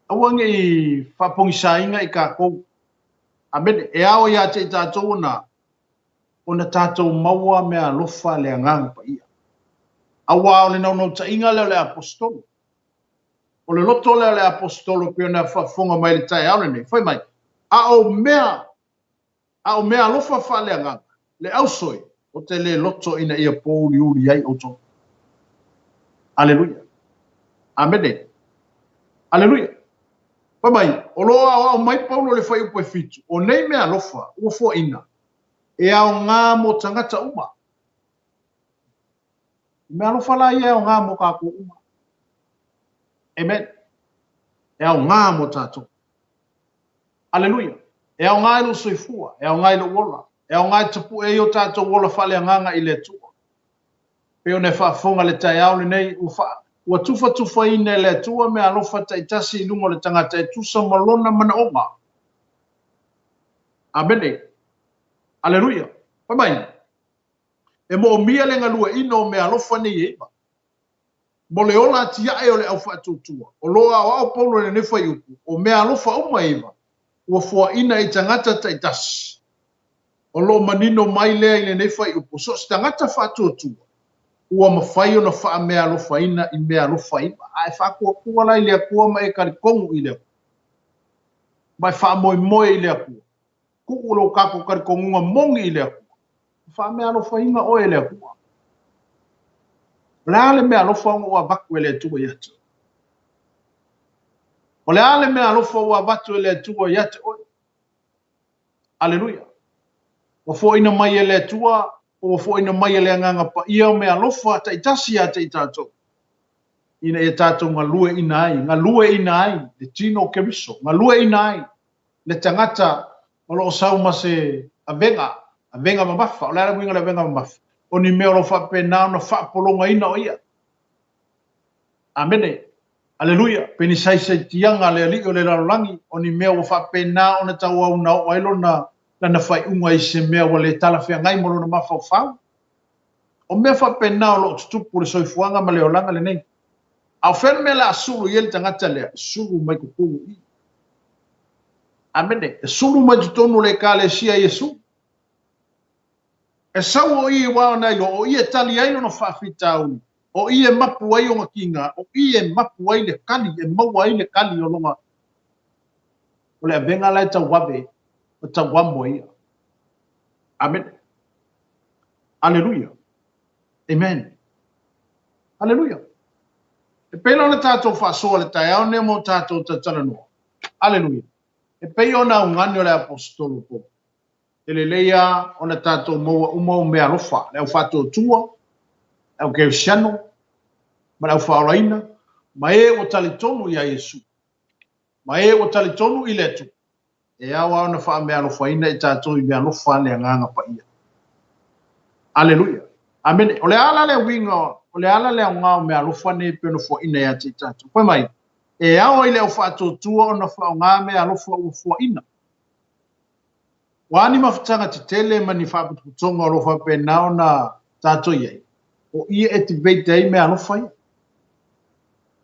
aua ne i faapogisaina i tatou. Amene. E ao ia te i tatou ona, ona tatou maua meaalofa le Agaga Paia. Aua o le naunautaiga lea o le Aposetolo. O le loto lea o le Aposetolo pei ona faafofoga mai i le taeao lenei, fai mai, a o mea A o meaalofa faaleagaga, le ausoi, ou te le loto ina ia pōuliuli ai outou. Aleluia. Amene. Aleluia. Fai mai, o lo o aoao mai Paulo i le fuaiupu e fitu, o nei meaalofa ua foaina, e aoga mo tagata uma. O meaalofa la ia e aoga mo tatou uma. Amen. E aoga mo tatou. Aleluia! E aoga i lou soifua, e aoga i lou ola, e aoga e tapue ai o tatou ola faaleagaga i le Atua. Pei ona e faafofoga i le taeao lenei, ua faa, ua tufatufaina e le Atua meaalofa taitasi i luga o le tagata e tusa ma lona manaoga. Amene. Aleluia. Fai mai, e moomia le galueaiina o meaalofa nei e iva. Mo le ola atiae o le au faatuatua, o lo o aoao Paulo i lenei fuaiupu, o mea alofa uma e iva, ua foaina i tagata taitasi. O lo o manino mai lea i lenei fuaiupu, so o se tagata faatuatua, ua mafai ona faameaalofaina i mea alofa iva. A e faatuatua la i le Atua ma e talitonu i le Atua, ma e faamoemoe i le Atua, tuu lo tatou talitonuga moni i le Atua, faameaalofaina oe e le Atua. O le a le mea alofa ona ua avatu e le Atua ia te oe? O le a le mea alofa ua avatu e le Atua ia te oe? Aleluia. Ua foaina mai e le Atua, ua foaina mai e le Agaga Paia o mea alofa taitasi ia te i tatou, ina ia tatou galueina ai, galueina ai le tino o Keriso, galueina ai le tagata o lo o sau ma se avega, avega mamafa. O le a le uiga o le avega mamafa? O ni mea o lo o faapena ona faapologaina o ia. Amene. Aleluia. Pe ni saisaitiaga a le alii o le lalolagi, o ni mea ua faapena ona tauau na oo ai lona lana faaiuga i se mea ua le talafeagai ma lona mafaufau. O mea faapena o lo o tutupu le soifuaga ma le olaga lenei. A o fea le mea o le a sulu i ai le tagata lea? E sulu mai totonu i i. Amene. E sulu mai totonu o le Ekalesia a Iesu. E sau o i aua ona iloa, o i e tali ai lona faafitauli, o i e mapu ai ona kiga, o i e mapu ai le kali, e maua ai le kali o lona, o le avega la e tauave, o tauamo e ia. Amene. Aleluia. Amen. Aleluia. E pei la ona tatou faasoa le taeao nei mo tatou talatalanoa. Aleluia. E pei ona augani o le aposetolo Paulo. E lelei lava ona tatou maua uma o mea alofa, le au faatuatua, le au kerisiano, ma le au faaolaina, ma e ua talitonu iā Iesu, ma e ua talitonu i le Atua. E ao lava ona faameaalofaina i tatou i meaalofa a le Agaga Paia. Aleluia. Amene. O le a la le uiga, o le a la le aoga o meaalofa nei e pei ona foaina ia te i tatou? Fai mai, e ao i le au faatuatua ona faaaoga meaalofa ua foaina. Ua a ni mafutaga tetele ma ni faapotopotoga o lo o faapena ona tatou i ai, o i e activate ai meaalofa ia.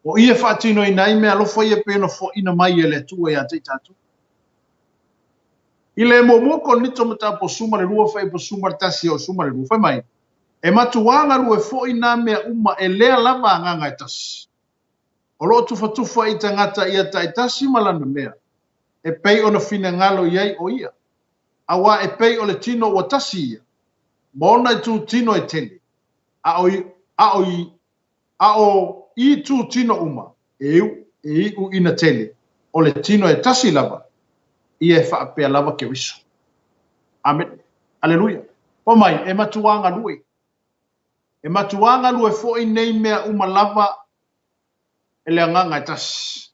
O i e faatinoina ai meaalofa ia e pei ona foaina mai e le Atua ia te i tatou. I le muamua Korinito mataupu 12 fuaiupu 11 e oo i le 12, fai mai, E matuā galue foi nā mea uma e lea lava agaga e tasi. O lo o tufatufa i tagata ia taitasi ma lana mea, e pei ona finagalo i ai o ia. Auā e pei o le tino ua tasi ia, ma ona itu tino e tele, a o, a o i, a o itu tino uma, e iu, e iu ina tele, o le tino e tasi lava, ia e faapea lava Keriso. Amene. Aleluia. Fai mai, e matuā galue. E matuā galue foi nei mea uma lava e le agaga e tasi.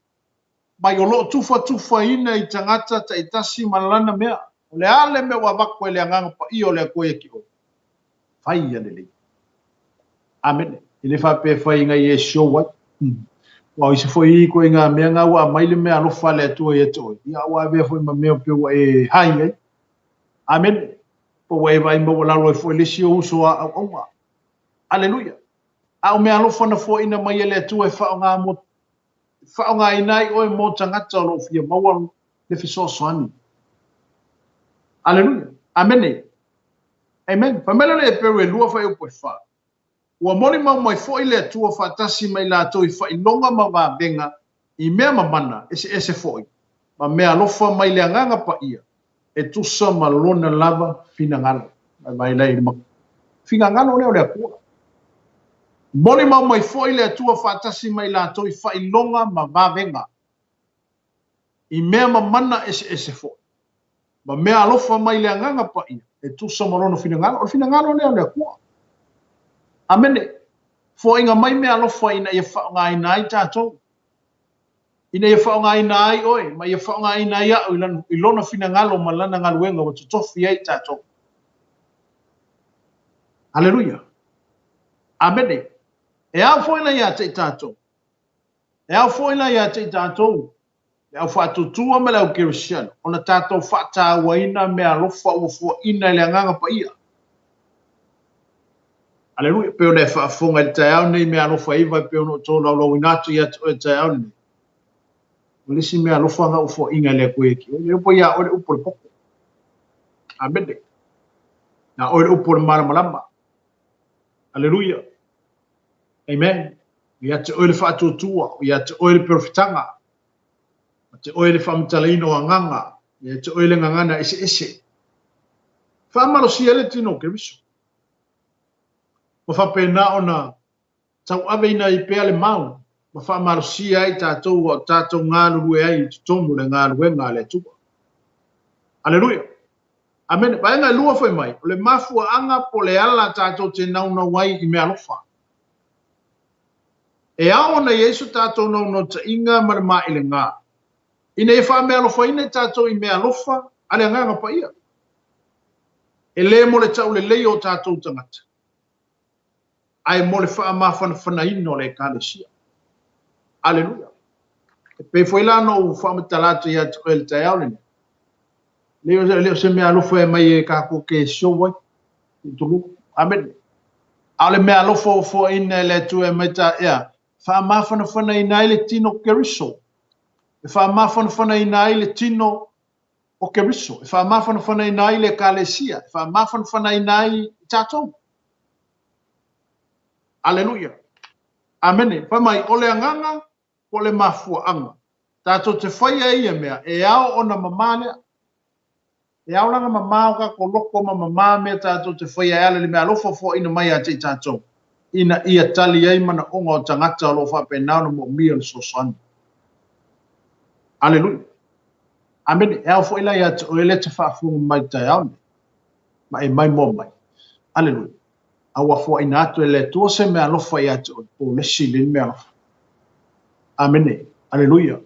Mai o lo o tufatufaina i tagata taitasi ma lana mea. O le a le mea ua avatu e le Agaga Paia o le Atua ia te oe? Fai ia lelei. Amene. E le faapea e fai ina ia e show ai. Aua o isi foi ituaiga mea na ua aumai le mea alofa a le Atua ia te oe, ia ua avea foi ma mea pei ua e hai ai. Amene. Po ua e vaai maualalo ai foi le isi ou uso a auauna. Aleluia. A o mea alofa na foaina mai e le Atua e faaaoga mo faaaogaina ai oe mo tagata o lo o fia maua le fesoasoani. Aleluia. Amene. Amen. Fai mai lea o le Heperu e lua fuaiupu e fa. Ua molimau mai foi le Atua faatasi ma i latou i faailoga ma vavega i mea mamana eseese foi, ma mea alofa mai le Agaga Paia, e tusa ma lona lava finagalo. Vaivai la i le finagalo lea o le Atua. Molimau mai foi le Atua faatasi ma i latou i faailoga ma vavega, i mea mamana eseese foi, ma mea alofa mai le Agaga Paia, e tusa ma lona finagalo. O le finagalo lea o le Atua. Amene. Foaiga mai mea alofa ina ia faaaogaina ai tatou. Ina ia faaaogaina ai oe, ma ia faaaogaina ai au i lona finagalo ma lana galuega ua totofi ai tatou. Aleluia. Amene. E ao foi la ia te i tatou. E ao foi la ia te i tatou, le au faatuatua ma le au kerisiano, ona tatou faatauaina mea alofa ua fuaina e le Agaga Paia. Aleluia. Pei ona e faafofoga i le taeao lenei i meaalofa e iva e pei ona ou tolaulauina atu ia te oe i le taeao lenei. O le isi meaalofa na ua foaiina e le Atua ia te oe, le iloa po ia oe le upu o le poto. Amene. Ia oe le upu o le malamalama. Aleluia. Amen. Ia te oe le faatuatua, ia te oe le perofetaga, ia te oe le faamatalaina o agaga, ia te oe le gagana eseese. Faamalosia le tino o Keriso. Ua faapena ona tauaveina ai pea le mau ma faamalosia ai tatou a o tatou galulue ai i totonu o le galuega a le Atua. Aleluia! Amene. Vaega e lua fai mai, o le mafuaaga po o le ala tatou te naunau ai i meaalofa. E ao ona i ai so tatou naunautaiga ma le maelega, ina ia faameaalofaina i tatou i meaalofa a le Agaga Paia. E le mo le taulelei o tatou tagata, ae mo le faamafanafanaina o le Ekalesia. Aleluia! E pei foi la ona ou faamatala atu ia te oe i le taeao lenei, e le o se meaalofa e aumai e tatou te show ai, tulou. Amene. A o le meaalofa ua foaiina e le Atua e aumai ta, ea, faamafanafanaina ai le tino o Keriso, e faamafanafanaina ai le tino o Keriso, e faamafanafanaina ai le Ekalesia, e faamafanafanaina ai i tatou. Aleluia. Amene. Fai mai, o le agaga po o le mafuaaga tatou te faia ai ia mea, e ao ona mamā lea. E ao la ona mamā o tatou loto ma mamā mea tatou te faia e ala i le meaalofa foaiina mai ia te i tatou, ina ia tali ai manaoga o tagata o lo o faapena ona moomia le fesoasoani. Aleluia. Amene. E ao foi la ia te oe lea e te faafofoga mai i le taeao lenei, ma e maimoa mai. Aleluia. A ua foaiina atu e le Atua se meaalofa ia te oe, polesi lelei le meaalofa. Amene. Aleluia.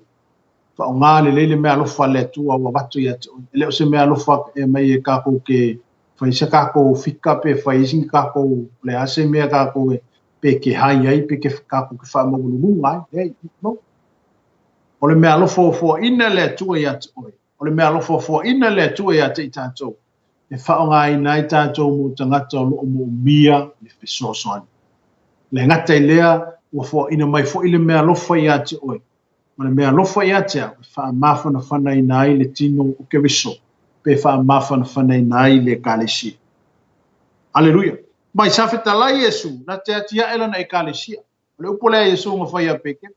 Faaaoga lelei le meaalofa a le Atua ua avatu ia te oe. E le o se meaalofa e aumai e tatou te fai se tatou fika pe fai ai se tatou, le a se mea tatou e pe ke hai ai pe ke tatou te faamaualuluga ai. Leai, no. O le meaalofa ua foaiina e le Atua ia te oe. O le meaalofa ua foaiina e le Atua ia te i tatou, e faaaogaina ai tatou mo tagata o lo o moomia le fesoasoani. E le gata i lea, ua foaiina mai foi le meaalofa ia te oe, ma le meaalofa ia te au e faamafanafanaina ai le tino o Keriso, pe faamafanafanaina ai le Ekalesia. Aleluia! Mai sa fetalai Iesu, na te atiae lana Ekalesia. O le upu lea a Iesu na fai ia Petero.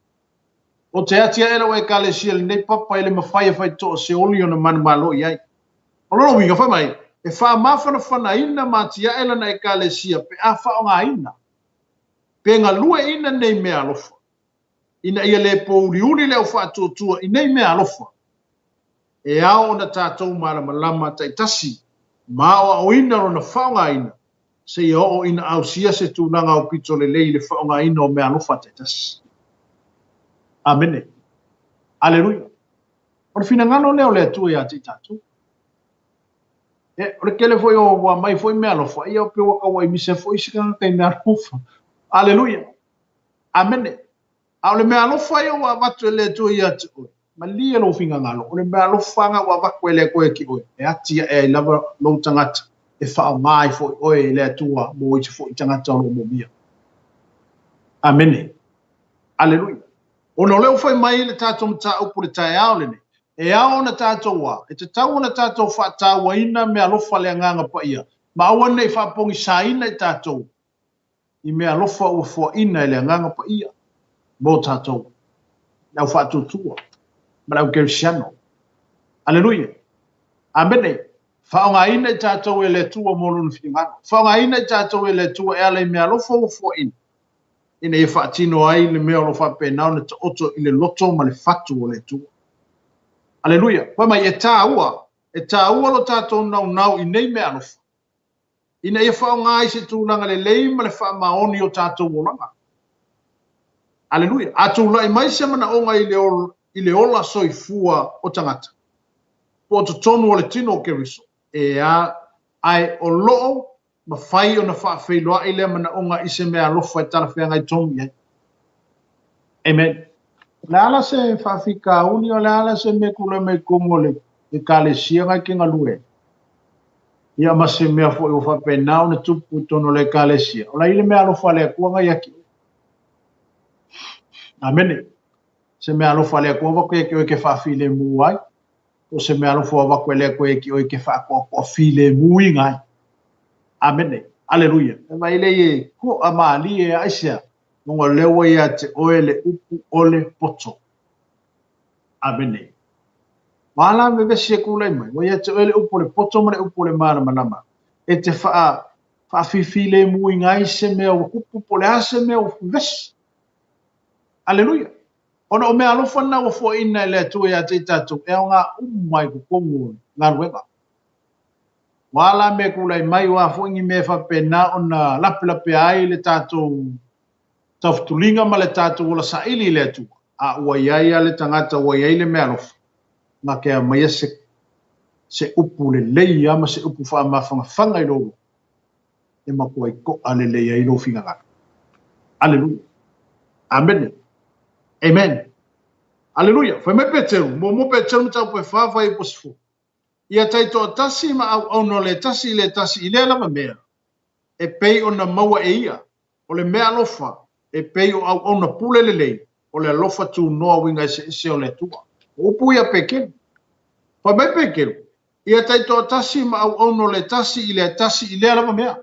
O te atiae lau Ekalesia i lenei papa e le mafai e faitoa se oli ona manumalo i ai. O lona uiga, fai mai, e faamafanafanaina ma atiae lana Ekalesia pe a faaaogaina, pe galueina nei meaalofa, ina ia le pōuliuli le au faatuatua i nei meaalofa. E ao ona tatou malamalama taitasi ma aoaoina lona faaaogaina seia oo ina ausia se tulaga aupito lelei i le faaaogaina o meaalofa taitasi. Amene. Aleluia. O le finagalo lea o le Atua ia te i tatou. E, o le tele foi o ua aumai foi meaalofa, ia pe ua tauai misa foi isi tagata i meaalofa. Aleluia. Amene. A o le meaalofa ia ua avatu e le Atua ia te oe, malie lou finagalo, o le meaalofa na ua avatu e le Atua ia te oe, e atiae ai lava lou tagata, e faaaoga ai foi oe e le Atua mo isi foi tagata o lo o moomia. Amene. Aleluia. Ona o lea ua fai mai le tatou mataupu i le taeao lenei, e ao ona tatou a, e tatau ona tatou faatauaina meaalofa a le Agaga Paia, ma aua ne i faapogisaina i tatou i meaalofa ua foaiina e le Agaga Paia mo tatou, le au faatuatua ma le au kerisiano. Aleluia! Amene! Faaaogaina i tatou e le Atua mo Lona finagalo. Faaaogaina i tatou e le Atua e ala i meaalofa ua foaiina, ina ia faatino ai le mea o lo o faapena ona taoto i le loto ma le fatu o le Atua. Aleluia! Fai mai, e taua, e taua lo tatou naunau i nei meaalofa, ina ia faaaoga ai se tulaga lelei ma le faamaoni o tatou olaga. Aleluia! A tulai mai se manaoga i le, i le ola soifua o tagata, po o totonu o le tino o Keriso, e a, ae o lo o mafai ona faafeiloai lea manaoga i se mea alofa e talafeagai tonu i ai. Amen. O le a la se faafitauli, o le a la se mea e tulai mai i totonu o le Ekalesia na e te galue ai? Ia ma se mea foi ua faapena ona tupu i totonu o le Ekalesia, o la i le mea alofa a le Atua na ia te oe. Amene. Se mea alofa a le Atua avatu ia te oe e te faafilemu ai, po o se mea alofa ua avatu e le Atua ia te oe e te faatoatoa filemuina ai. Amene. Aleluia. E vaai lea e to'a malie aisea, ona o lea ua ia te oe le upu o le poto. Amene. Ua ala vevesi e tulai mai, ua ia te oe le upu o le poto ma le upu o le malamalama, e te faa, faafifilemuina ai se mea ua tupu po o le a se mea ua vevesi. Aleluia. Ona o mea alofa na ua foaiina e le Atua ia te i tatou, e aoga uma i totonu o galuega. Ua ala mea e tulai mai, o a foi ni mea e faapena ona lapelapea ai le tatou taufutuliga ma le tatou ola saili i le Atua, a ua i ai lava le tagata ua i ai le meaalofa, na te aumaia se, se upu lelei lava ma se upu faamafanafana i lou loto, e matuai to'a lelei ai lou finagalo. Aleluia. Amene. Amen. Aleluia. Fai mai Peteru, muamua Peteru mataupu e fa, fuaiupu 10. Ia taitoatasi ma auauna o le tasi i le tasi i lea lava mea, e pei ona maua e ia, o le mea alofa, e pei o auauna pule lelei, o le alofa tunoa uiga eseese o le Atua. O upu ia a Peteru. Fai mai Peteru, Ia taitoatasi ma auauna o le tasi i le tasi i lea lava mea.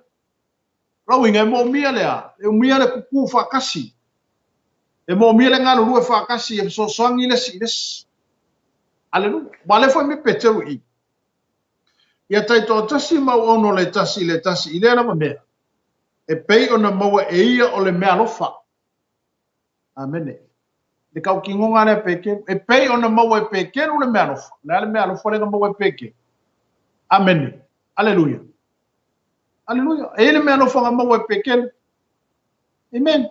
O lou uiga, e moomia le a? E umia le kukū faatasi. E moomia le galulue faatasi e fesoasoani le isi i le isi. Aleluia. Ua lea foi mai Peteru i i. Ia taitoatasi ma auauna o le tasi i le tasi i lea lava mea, e pei ona maua e ia o le mea alofa. Amene. Le tautinoga lea Peteru, e pei ona maua e Peteru le mea alofa. O le a le mea alofa lea na maua e Peteru? Amene. Aleluia. Aleluia. E i ai le mea alofa na maua e Peteru. Amen.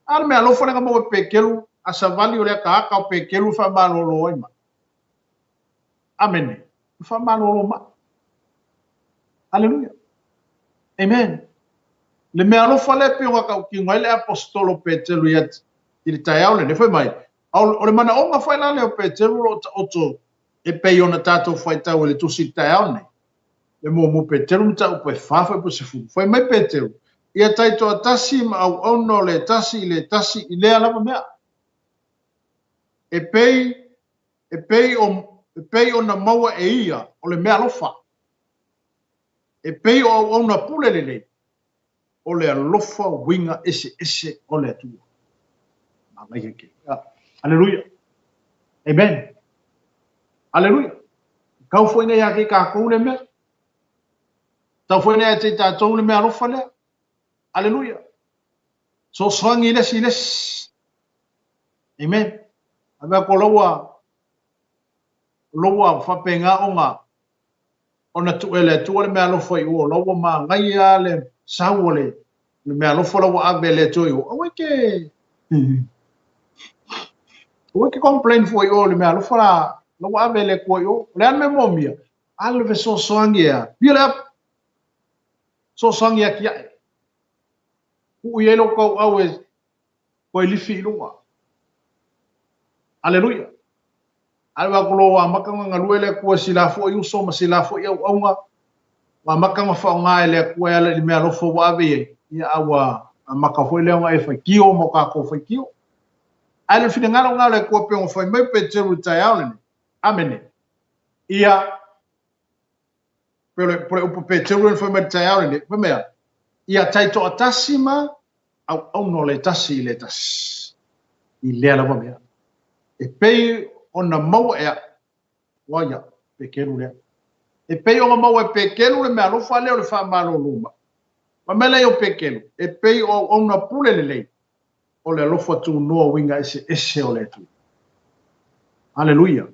A le mea alofa lea na maua e Peteru, a savali o le ataata o Peteru e faamalolo ai mai. Amene. E faamalolo mai. Aleluia. Amen. Le mea alofa lea pei ona tautino ai le aposetolo Peteru ia i le taeao lenei, fai mai, o le manaoga foi la lea o Peteru o lo o taoto e pei ona tatou faitau i le tusi i le taeao lenei. Le muamua Peteru mataupu e fa fuaiupu 10. Fai mai Peteru, ia taitoatasi ma auauna o le tasi i le tasi i lea lava mea. E pei, e pei o, e pei ona maua e ia o le mea alofa. E pei o auauna pule lelei, o le alofa uiga eseese o le Atua. Manaia kēia. Aleluia. Amen. Aleluia. Tau foi nei ia te i tatou le mea. Tau foi nei ia te i tatou le mea alofa lea. Aleluia. Sosoagi i le isi i le isi. Amen. A mea ko laua laua faapena ona ona tuu e le Atua le mea alofa i o, la ua manaia lava le sau o le mea alofa la ua ave e le Atua i o. Aua e te aua e te complain fua i o i le mea alofa la la ua ave e le Atua i o. O le a le mea moomia? A le fesoasoani e a? Pio le apu. Fesoasoani e atiae. Tuu i ai lou tauau e toe lifi i luga. Aleluia. Ae ua ko lo amata ona galue le Atua i sila foi uso ma sila foi auauna, ua amata ona faaaoga e le Atua e ala i le mea alofa ua ave i ai, ia a ua amata foi lea ona e faitio ma o tatou faitio. Ae le finagalo lena o le Atua pei ona fai mai Peteru i le taeao lenei. Amene. Ia, pei o le, po o le upu Peteru lea na fai mai i le taeao lenei, fai mai a, ia taitoatasi ma auauna o le tasi i le tasi, i lea lava mea. E pei ona maua e au, ua ia, Peteru lea. E pei ona maua e Peteru le mea alofa lea o le faamalolo mai. Fai mai lea o Peteru, e pei o auauna pule lelei, o le alofa tunoa uiga eseese o le Atua. Aleluia.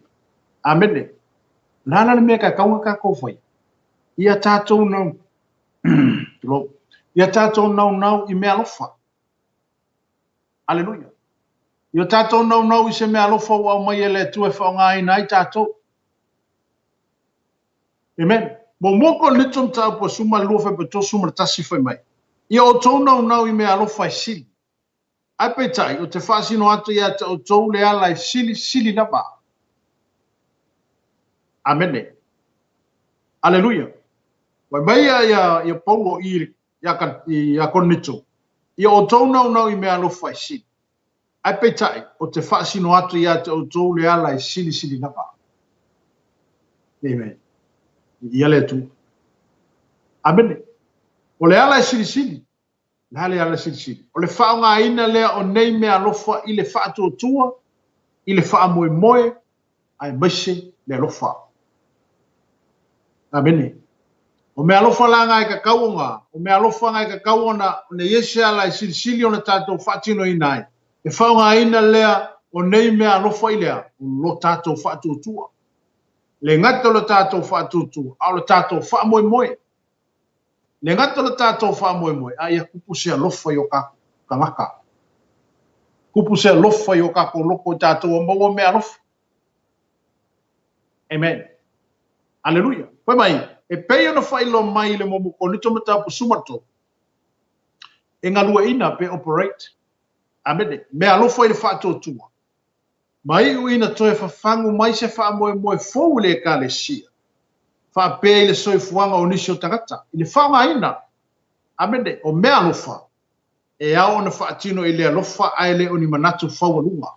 Amene. O le a la le mea e tatau ona tatou faia? Ia tatou nau, tulou, ia tatou naunau i mea alofa. Aleluia. Ia tatou naunau i se mea alofa ua aumai e le Atua e faaaogaina ai tatou. Amen. Muamua Korinito mataupu e 12 fuaiupu 31 fai mai, Ia outou naunau i mea alofa e sili. Ae peitai, ou te faasino atu ia te outou le ala e sili sili lava. Amene. Aleluia. Fai mai ia ia ia Paulo i ia ia Korinito, ia outou naunau i mea alofa e sili. Ae peitai, ou te faasino atu ia te outou le ala e silisili lava. Amen. Ia le Atua. Amene. O le ala e silisili, le a le ala e silisili? O le faaaogaina lea o nei mea alofa i le faatuatua, i le faamoemoe, aemaise le alofa. Amene. O mea alofa la nga e tatau ona, o mea alofa nga e tatau ona, ona i ai se ala e silisili ona tatou faatinoina ai, e faaaogaina lea o nei mea alofa i le a? O lo tatou faatuatua. Le gata o lo tatou faatuatua, a o lo tatou faamoemoe. Le gata o lo tatou faamoemoe, a ia tupu se alofa i o tatou tagata. Tupu se alofa i o tatou loto i tatou ua maua mea alofa. Amen. Aleluia. Fai mai, e pei ona faailoa mai i le muamua Korinito mataupu 13, e galueaiina pe operate. Amene. Mea alofa i le faatuatua. Ma iu ina toe fafagu mai se faamoemoe fou i le Ekalesia, faapea i le soifuaga o nisi o tagata, i le faaaogaina, amene, o mea alofa, e ao ona faatino i le alofa ae le o ni manatu faualuga.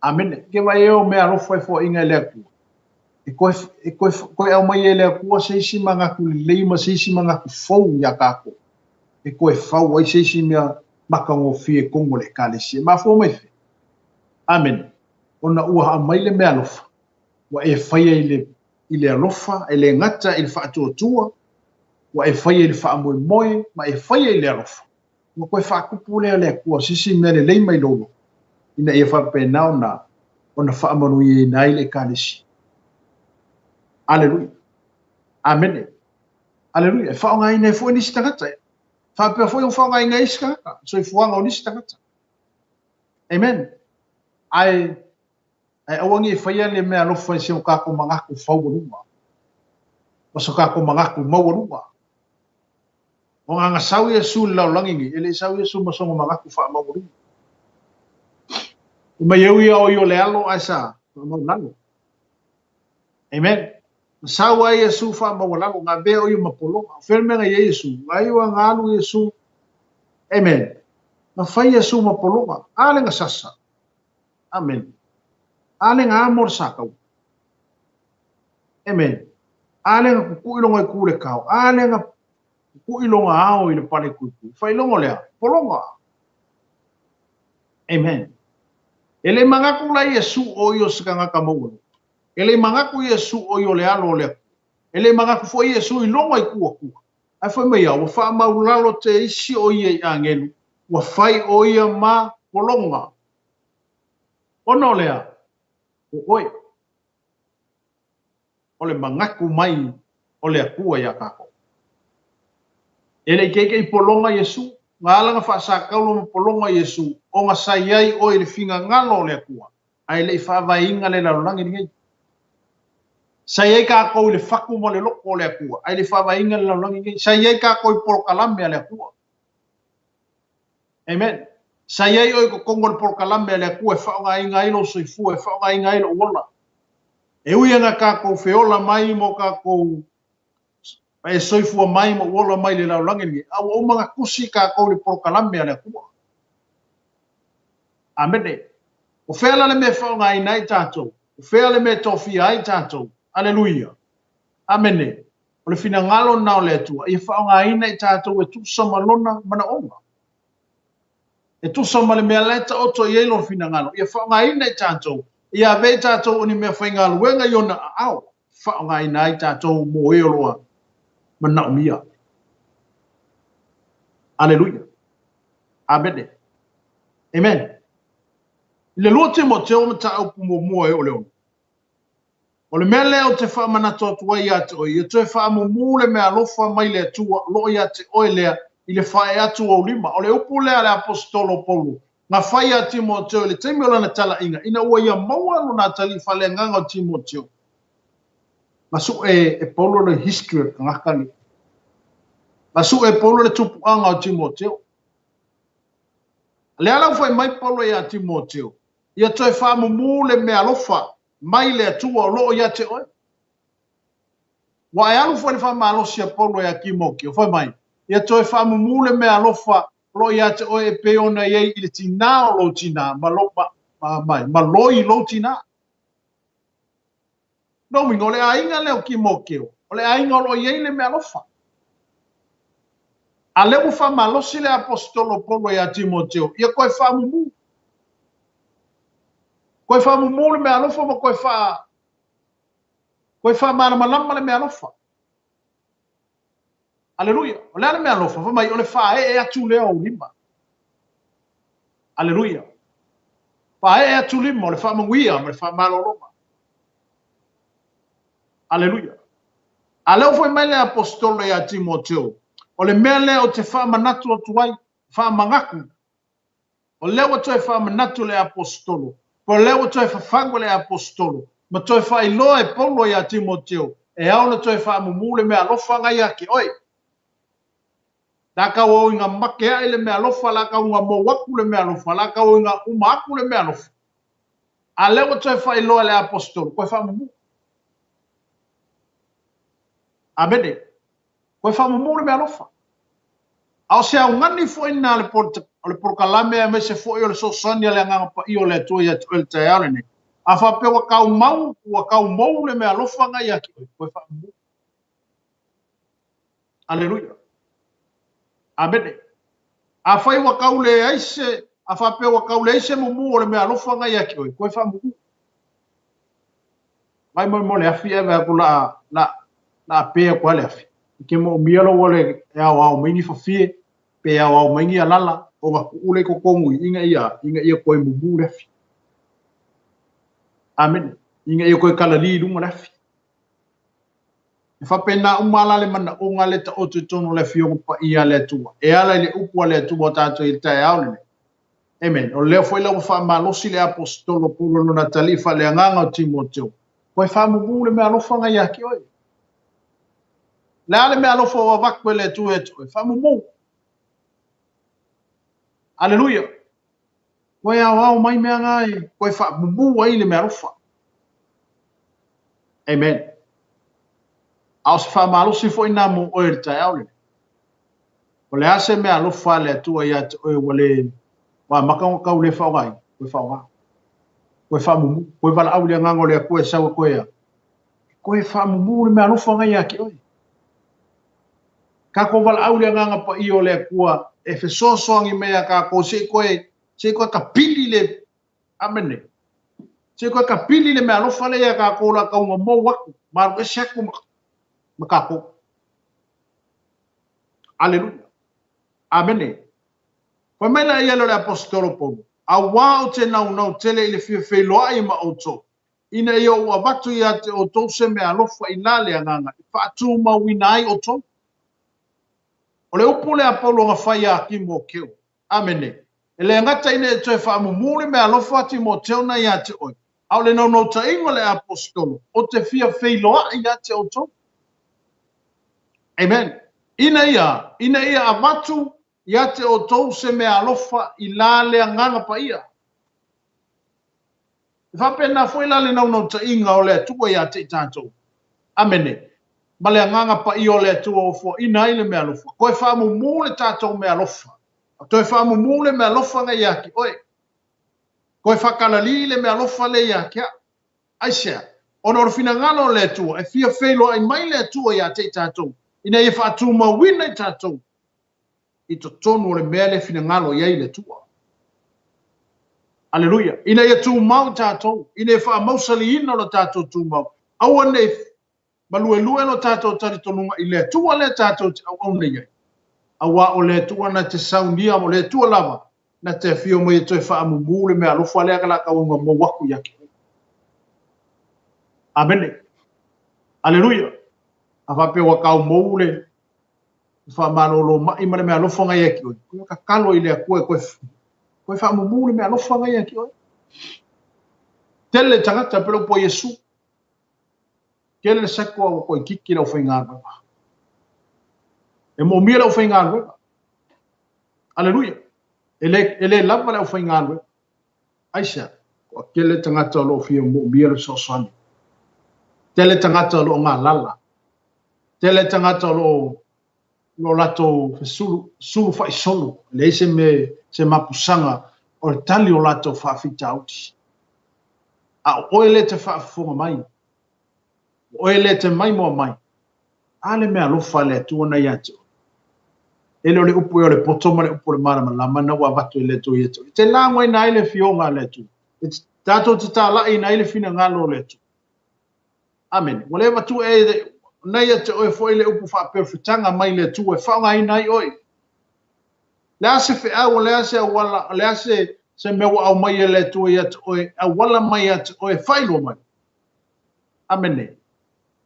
Amene. Ke vai e o mea alofa e foaiga e le Atua. E koe, e koe, koe aumai e le Atua se isi manatu lelei ma se isi manatu fou iā kākou. E koe fau ai se isi mea matagofie i totonu o le Ekalesia. E mafua mai fea? Amene. Ona ua aumai le mea alofa, ua e faia i le, i le alofa, e le gata i le faatuatua, ua e faia i le faamoemoe, ma e faia i le alofa. Ua toe faatupu lea le Atua se isi mea lelei mai lou loto, ina ia faapena ona, ona faamanuiaina ai le Ekalesia. Aleluia. Amene. Aleluia. E faaaogaina ai foi nisi tagata. Faapea foi ona faaaogaina ai isi tagata, soifuaga o nisi tagata. Amen. Ae, ae aua ne i faia le mea alofa i si o tatou manatu faualuga, ma so tatou manatu maualuga. O na sau Iesu i le lalolagi nei, e le i sau Iesu ma sona manatu faamaualuga. Fai mai e ui lava o ia o le Alo ae sa faamaualalo. Amen. Na sau ai Iesu faamaualalo, na avea o ia ma pologa. O fea le mea na i ai Iesu? Na iu lava na alu Iesu. Amen. Na fai Iesu ma pologa. A le na sasa. Amen. A le na amo le sakau. Amen. A le na kukuʻi lona i ku le kao. A le na kukuʻi lona ao i le pale kuikui. Faailoga o le a? Pologa. Amen. E le manatu la Iesu o ia o se tagata maualuga. E le i manatu Iesu o ia o le Alo o le Atua. E le i manatu foi Iesu i lona i kuatua. Ae fai mai a, ua faamaulalo te isi o ia i agelu, ua fai o ia ma pologa. Ona o le a? O oe. O le manatu mai o le Atua iā kākou. E le i keikei pologa Iesu, na ala na faasakaulo ma pologa Iesu, ona sa i ai oe i le finagalo o le Atua. Ae le i faavaeina le lalolagi lenei. Sa i ai kākou i le fatu ma le loko o le Atua, ae le i faavaeina le lalolagi lenei. Sa i ai kākou i polokalame a le Atua. Amen. Sa i ai oe i totonu o le polokalame a le Atua e faaaogaina ai lou soifua, e faaaogaina ai lou ola. E ui ana kākou feola mai mo kākou e soifua mai ma ua ola mai i le lalolagi lenei, a ua uma ona tusi kākou i le polokalame a le Atua. Amene. O fea la le mea e faaaogaina ai tatou? O fea le mea e tofia ai tatou? Aleluia. Amene. O le finagalo lena o le Atua, ia faaaogaina i tatou e tusa ma Lona manaoga. E tusa ma le mea la e taoto i ai Lona finagalo, ia faaaogaina i tatou, ia ave i tatou o ni mea faigaluega i Ona aao, faaaogaina ai tatou mo e o lo o manaomia. Aleluia. Amene. Amen. I le 2 Timoteo mataupu muamua e o le 6. O le mea lea ou te faamanatu atu ai ia te oe, ia toe faamumu le mea alofa mai le Atua o lo o ia te oe lea i le fae atu o ou lima. O le upu lea a le Aposetolo o Paulo, na fai ia Timoteo i le taimi o lana talaiga, ina ua ia maua lona atalii faaleagaga o Timoteo. Na sue e Paulo le history o le tagata lenei. Na sue e Paulo le tupuaga o Timoteo. O lea la ua fai mai Paulo ia Timoteo, ia toe faamumu le mea alofa mai le Atua o lo o ia te oe. Ua e alu foi i le faamalosi a Paulo ia Timoteo, fai mai, Ia toe faamumū le meaalofa o lo o ia te oe e pei ona i ai i le tinā o lou tinā ma, lo, ma, ma, ma, ma loi lou tinā. Lona uiga, o le aiga lea o Timoteo, o le aiga o lo o i ai le meaalofa. A lea ua faamalosi le aposetolo Paulo ia Timoteo, ia toe faamumū. Toe faamumū le meaalofa ma toe faa toe faamalamalama le meaalofa. Aleluia. O le a le meaalofa? Fai mai, o le faaee atu lea o ou lima. Aleluia. Faaee atu lima o le faamanuia ma le faamalologa. Aleluia. A lea ua fai mai le aposetolo ia Timoteo, o le mea lea ou te faamanatu atu ai, faamanatu O lea ua toe faamanatu le Aposetolo, po o lea ua toe fafagu le Aposetolo, ma toe faailoa e Paulo ia Timoteo, e ao ona toe faamumū le meaalofa na ia te oe. La tau o ina make ae le meaalofa, la tau ina mou atu le meaalofa, la tau ina uma atu le meaalofa. A lea ua toe faailoa e le Aposetolo, toe faamumū. Amene. Toe faamumū le meaalofa. A o se augani foi lena o le polokalame aemaise foi o le fesoasoani a le Agaga Paia o le Atua ia te oe i le taeao lenei. A faapea ua tau mau, ua tau mou le meaalofa na ia te oe, toe faamumū. Aleluia. Amene. Afai ua tau leai se, a faapea ua tau leai se mumu o le meaalofa na ia te oe, toe faamumū. Mai mo mo le afi ae vaai atu la la la pe atu lava le afi. E te moomia lou ale e aoao mai ni fafie pe aoao mai ni alala ona tuu lea i totonu i ina ia ina ia toe mumu le afi. Amene. Ina ia toe kalali i luga le afi. E faapena uma la le manaoga le taoto i totonu o le Afioga Paia a le Atua. E ala i le upu a le Atua o tatou i le taeao lenei. Amen. O lea foi la ua faamalosi le aposetolo Paulo lona atalii faaleagaga o Timoteo. Toe faamumū le meaalofa na ia te oe. Le a le meaalofa ua avatu e le Atua ia te oe? Faamumū. Aleluia. Toe aoao mai mea na e toe faamumū ai le meaalofa. Amen. A o se faamalosi foi na mo oe i le taeao lenei. O le a se meaalofa a le Atua ia te oe ua le ua amata ona tau le faaaogaina? Toe faaaoga. Toe faamumu. Toe valaau i le Agaga o le Atua e sau e toe a? E toe faamumu le meaalofa na ia te oe. Tatou valaau i le Agaga Paia o le Atua e fesoasoani mai ia tatou se i toe se i toe tapili le Amene. Se i toe tapili le meaalofa lea ia tatou o le a tau ina mou atu, ma alu ese atu ma, ma tatou. Aleluia. Amene. Fai mai la ia lea o le aposetolo Paulo, Auā ou te naunau tele i le fia feiloai ma outou, ina ia ou avatu ia te outou se meaalofa i la le agaga e faatumauina ai outou. O le upu lea a Paulo na fai ia Timoteo. Amene. E le gata ina ia toe faamumū le meaalofa a Timoteo na ia te oe, a o le naunautaiga o le aposetolo, ou te fia feiloai ia te outou. Amen. Ina ia, ina ia avatu ia te outou se meaalofa i la le Agaga Paia. E faapena foi la le naunautaiga o le Atua ia te i tatou. Amene. Ma le Agaga Paia o le Atua ua foaina ai le meaalofa. Toe faamumū le tatou meaalofa. Toe faamumū le meaalofa na ia te oe. Toe faakalali le meaalofa lea ia te au. Aisea? Ona o le finagalo o le Atua, e fia feiloai mai le Atua ia te i tatou, ina ia faatumauina i tatou i totonu o le mea lea e finagalo i ai le Atua. Aleluia! Ina ia tumau i tatou, ina ia faamausaliina lo tatou tumau, aua ne i maluelue lo tatou talitonuga i le Atua lea tatou te auauna i ai. Auā o le Atua na te saunia, o le Atua lava na te afio mai e toe faamumū le meaalofa lea ka la tauga mou aku ia te oe. Amene. Aleluia. A faapea ua tau mou le faamalolo mai ma le meaalofa na ia te oe, koe tatalo i le Atua e toe faamumū le meaalofa na ia te oe. Tele tagata pele upu a Iesu. Tele le seko a ua toeitiiti le aufaigaluega. E moomia le aufaigaluega. Aleluia. E le, e le lava le aufaigaluega. Aisea? Ua tele tagata o lo o fia moomia le fesoasoani. Tele tagata o lo o galala. Tele tagata o lo o lo latou fesulu sulu faisolo, e leai se mea se mapusaga o le tali o latou faafitauli. A o oe lea e te faafofoga mai, o oe lea e te maimoa mai, a le mea alofa a le Atua na ia te oe. E le o le upu ea o le poto ma le upu o le malamalama na ua avatu e le Atua ia te oe. E te lagoina ai le afioga a le Atua. E tatou te talaiina ai le finagalo o le Atua. Amene. Ua le avatua e na ia te oe foi le upu faaperofetaga mai le Atua e faaaogaina ai oe. Le a se feau, o le a se auala, o le a se, se mea ua aumai e le Atua ia te oe, auala mai ia te oe, faailoa mai. Amene.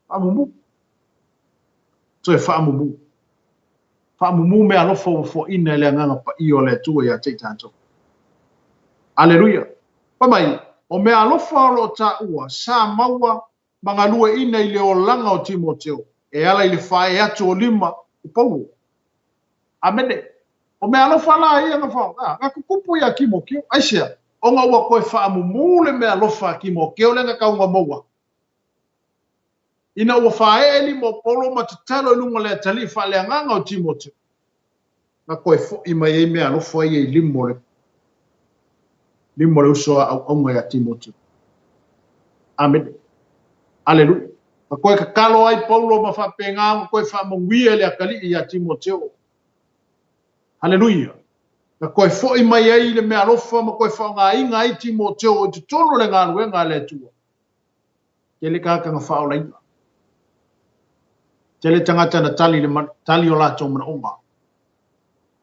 Faamumu. Toe faamumu. Faamumu mea alofa ua foaina e le Agaga Paia o le Atua ia te i tatou. Aleluia. Fai mai, o mea alofa o lo o taua sa maua ma galueaiina i le olaga o Timoteo e ala i le faaee atu o lima o Paulo. Amene. O mea alofa la ia na faaaoga, na tutupu ia Timoteo. Aisea? Ona ua toe faamumu le mea alofa a Timoteo lea na tau maua. Ina ua faaee lima o Paulo ma tatalo i luga o le atalii faaleagaga o Timoteo, na toe foi mai ai mea alofa ia i lima o le lima o le uso a auauna ia Timoteo. Amene. Aleluia. Na toe tatalo ai Paulo ma faapena ona toe faamanuia le atalii ia Timoteo. Aleluia. Na toe foi mai ai le mea alofa ma toe faaaogaina ai Timoteo i totonu o le galuega a le Atua. Tele tagata na faaolaina. Tele tagata na tali le tali o latou manaoga.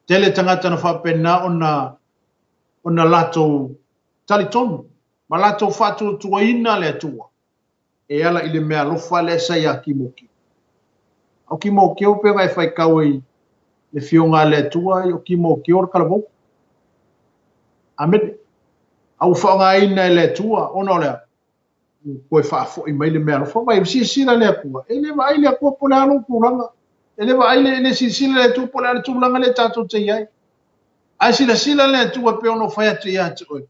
Tele tagata na faapena ona ona latou talitonu ma latou faatuatuaina le Atua e ala i le mea alofa lea sa ia Timoteo. O Timoteo pe ona e faitau ai le fioga a le Atua, o Timoteo le talavou. Amene. A ua faaaogaina e le Atua ona o le a? Ua toe faafoi mai le mea alofa. Vaai, silasila le Atua. E le vaai le Atua po o le a lou tulaga. E le vaai le, le silasila le Atua po o le a le tulaga lea tatou te i ai. Ae silasila le Atua e pei ona ou fai atu ia te oe.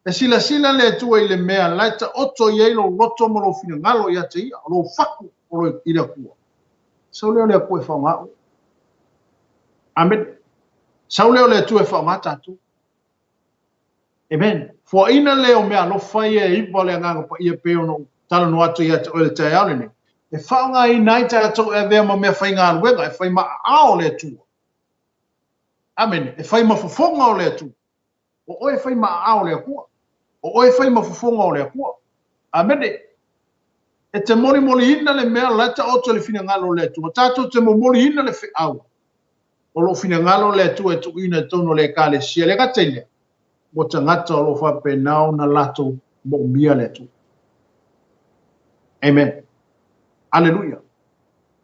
E silasila le Atua i le mea la e taoto i ai lou loto ma lou finagalo ia te ia, o lou fatu o lo i le Atua. Sau lea o le Atua e faaaoga oe. Amene. Sau lea o le Atua e faaaoga tatou. Amen. Foaina lea o mea alofa ia e iva o le Agaga Paia e pei ona ou talanoa atu ia te oe i le taeao lenei, e faaaogaina ai tatou e avea ma mea faigaluega, e fai ma aao o le Atua. Amene. E fai ma fofoga o le Atua. O oe e fai ma aao o le Atua. O oe e fai ma fofoga o le Atua. Amene. E te molimoliina le mea la e taoto i le finagalo o le Atua. Tatou te momoliina le feau o lo o finagalo le Atua e tuuina i totonu o le Ekalesia. E le gata i lea, mo tagata o lo o faapena ona latou moomia le Atua. Amen. Aleluia.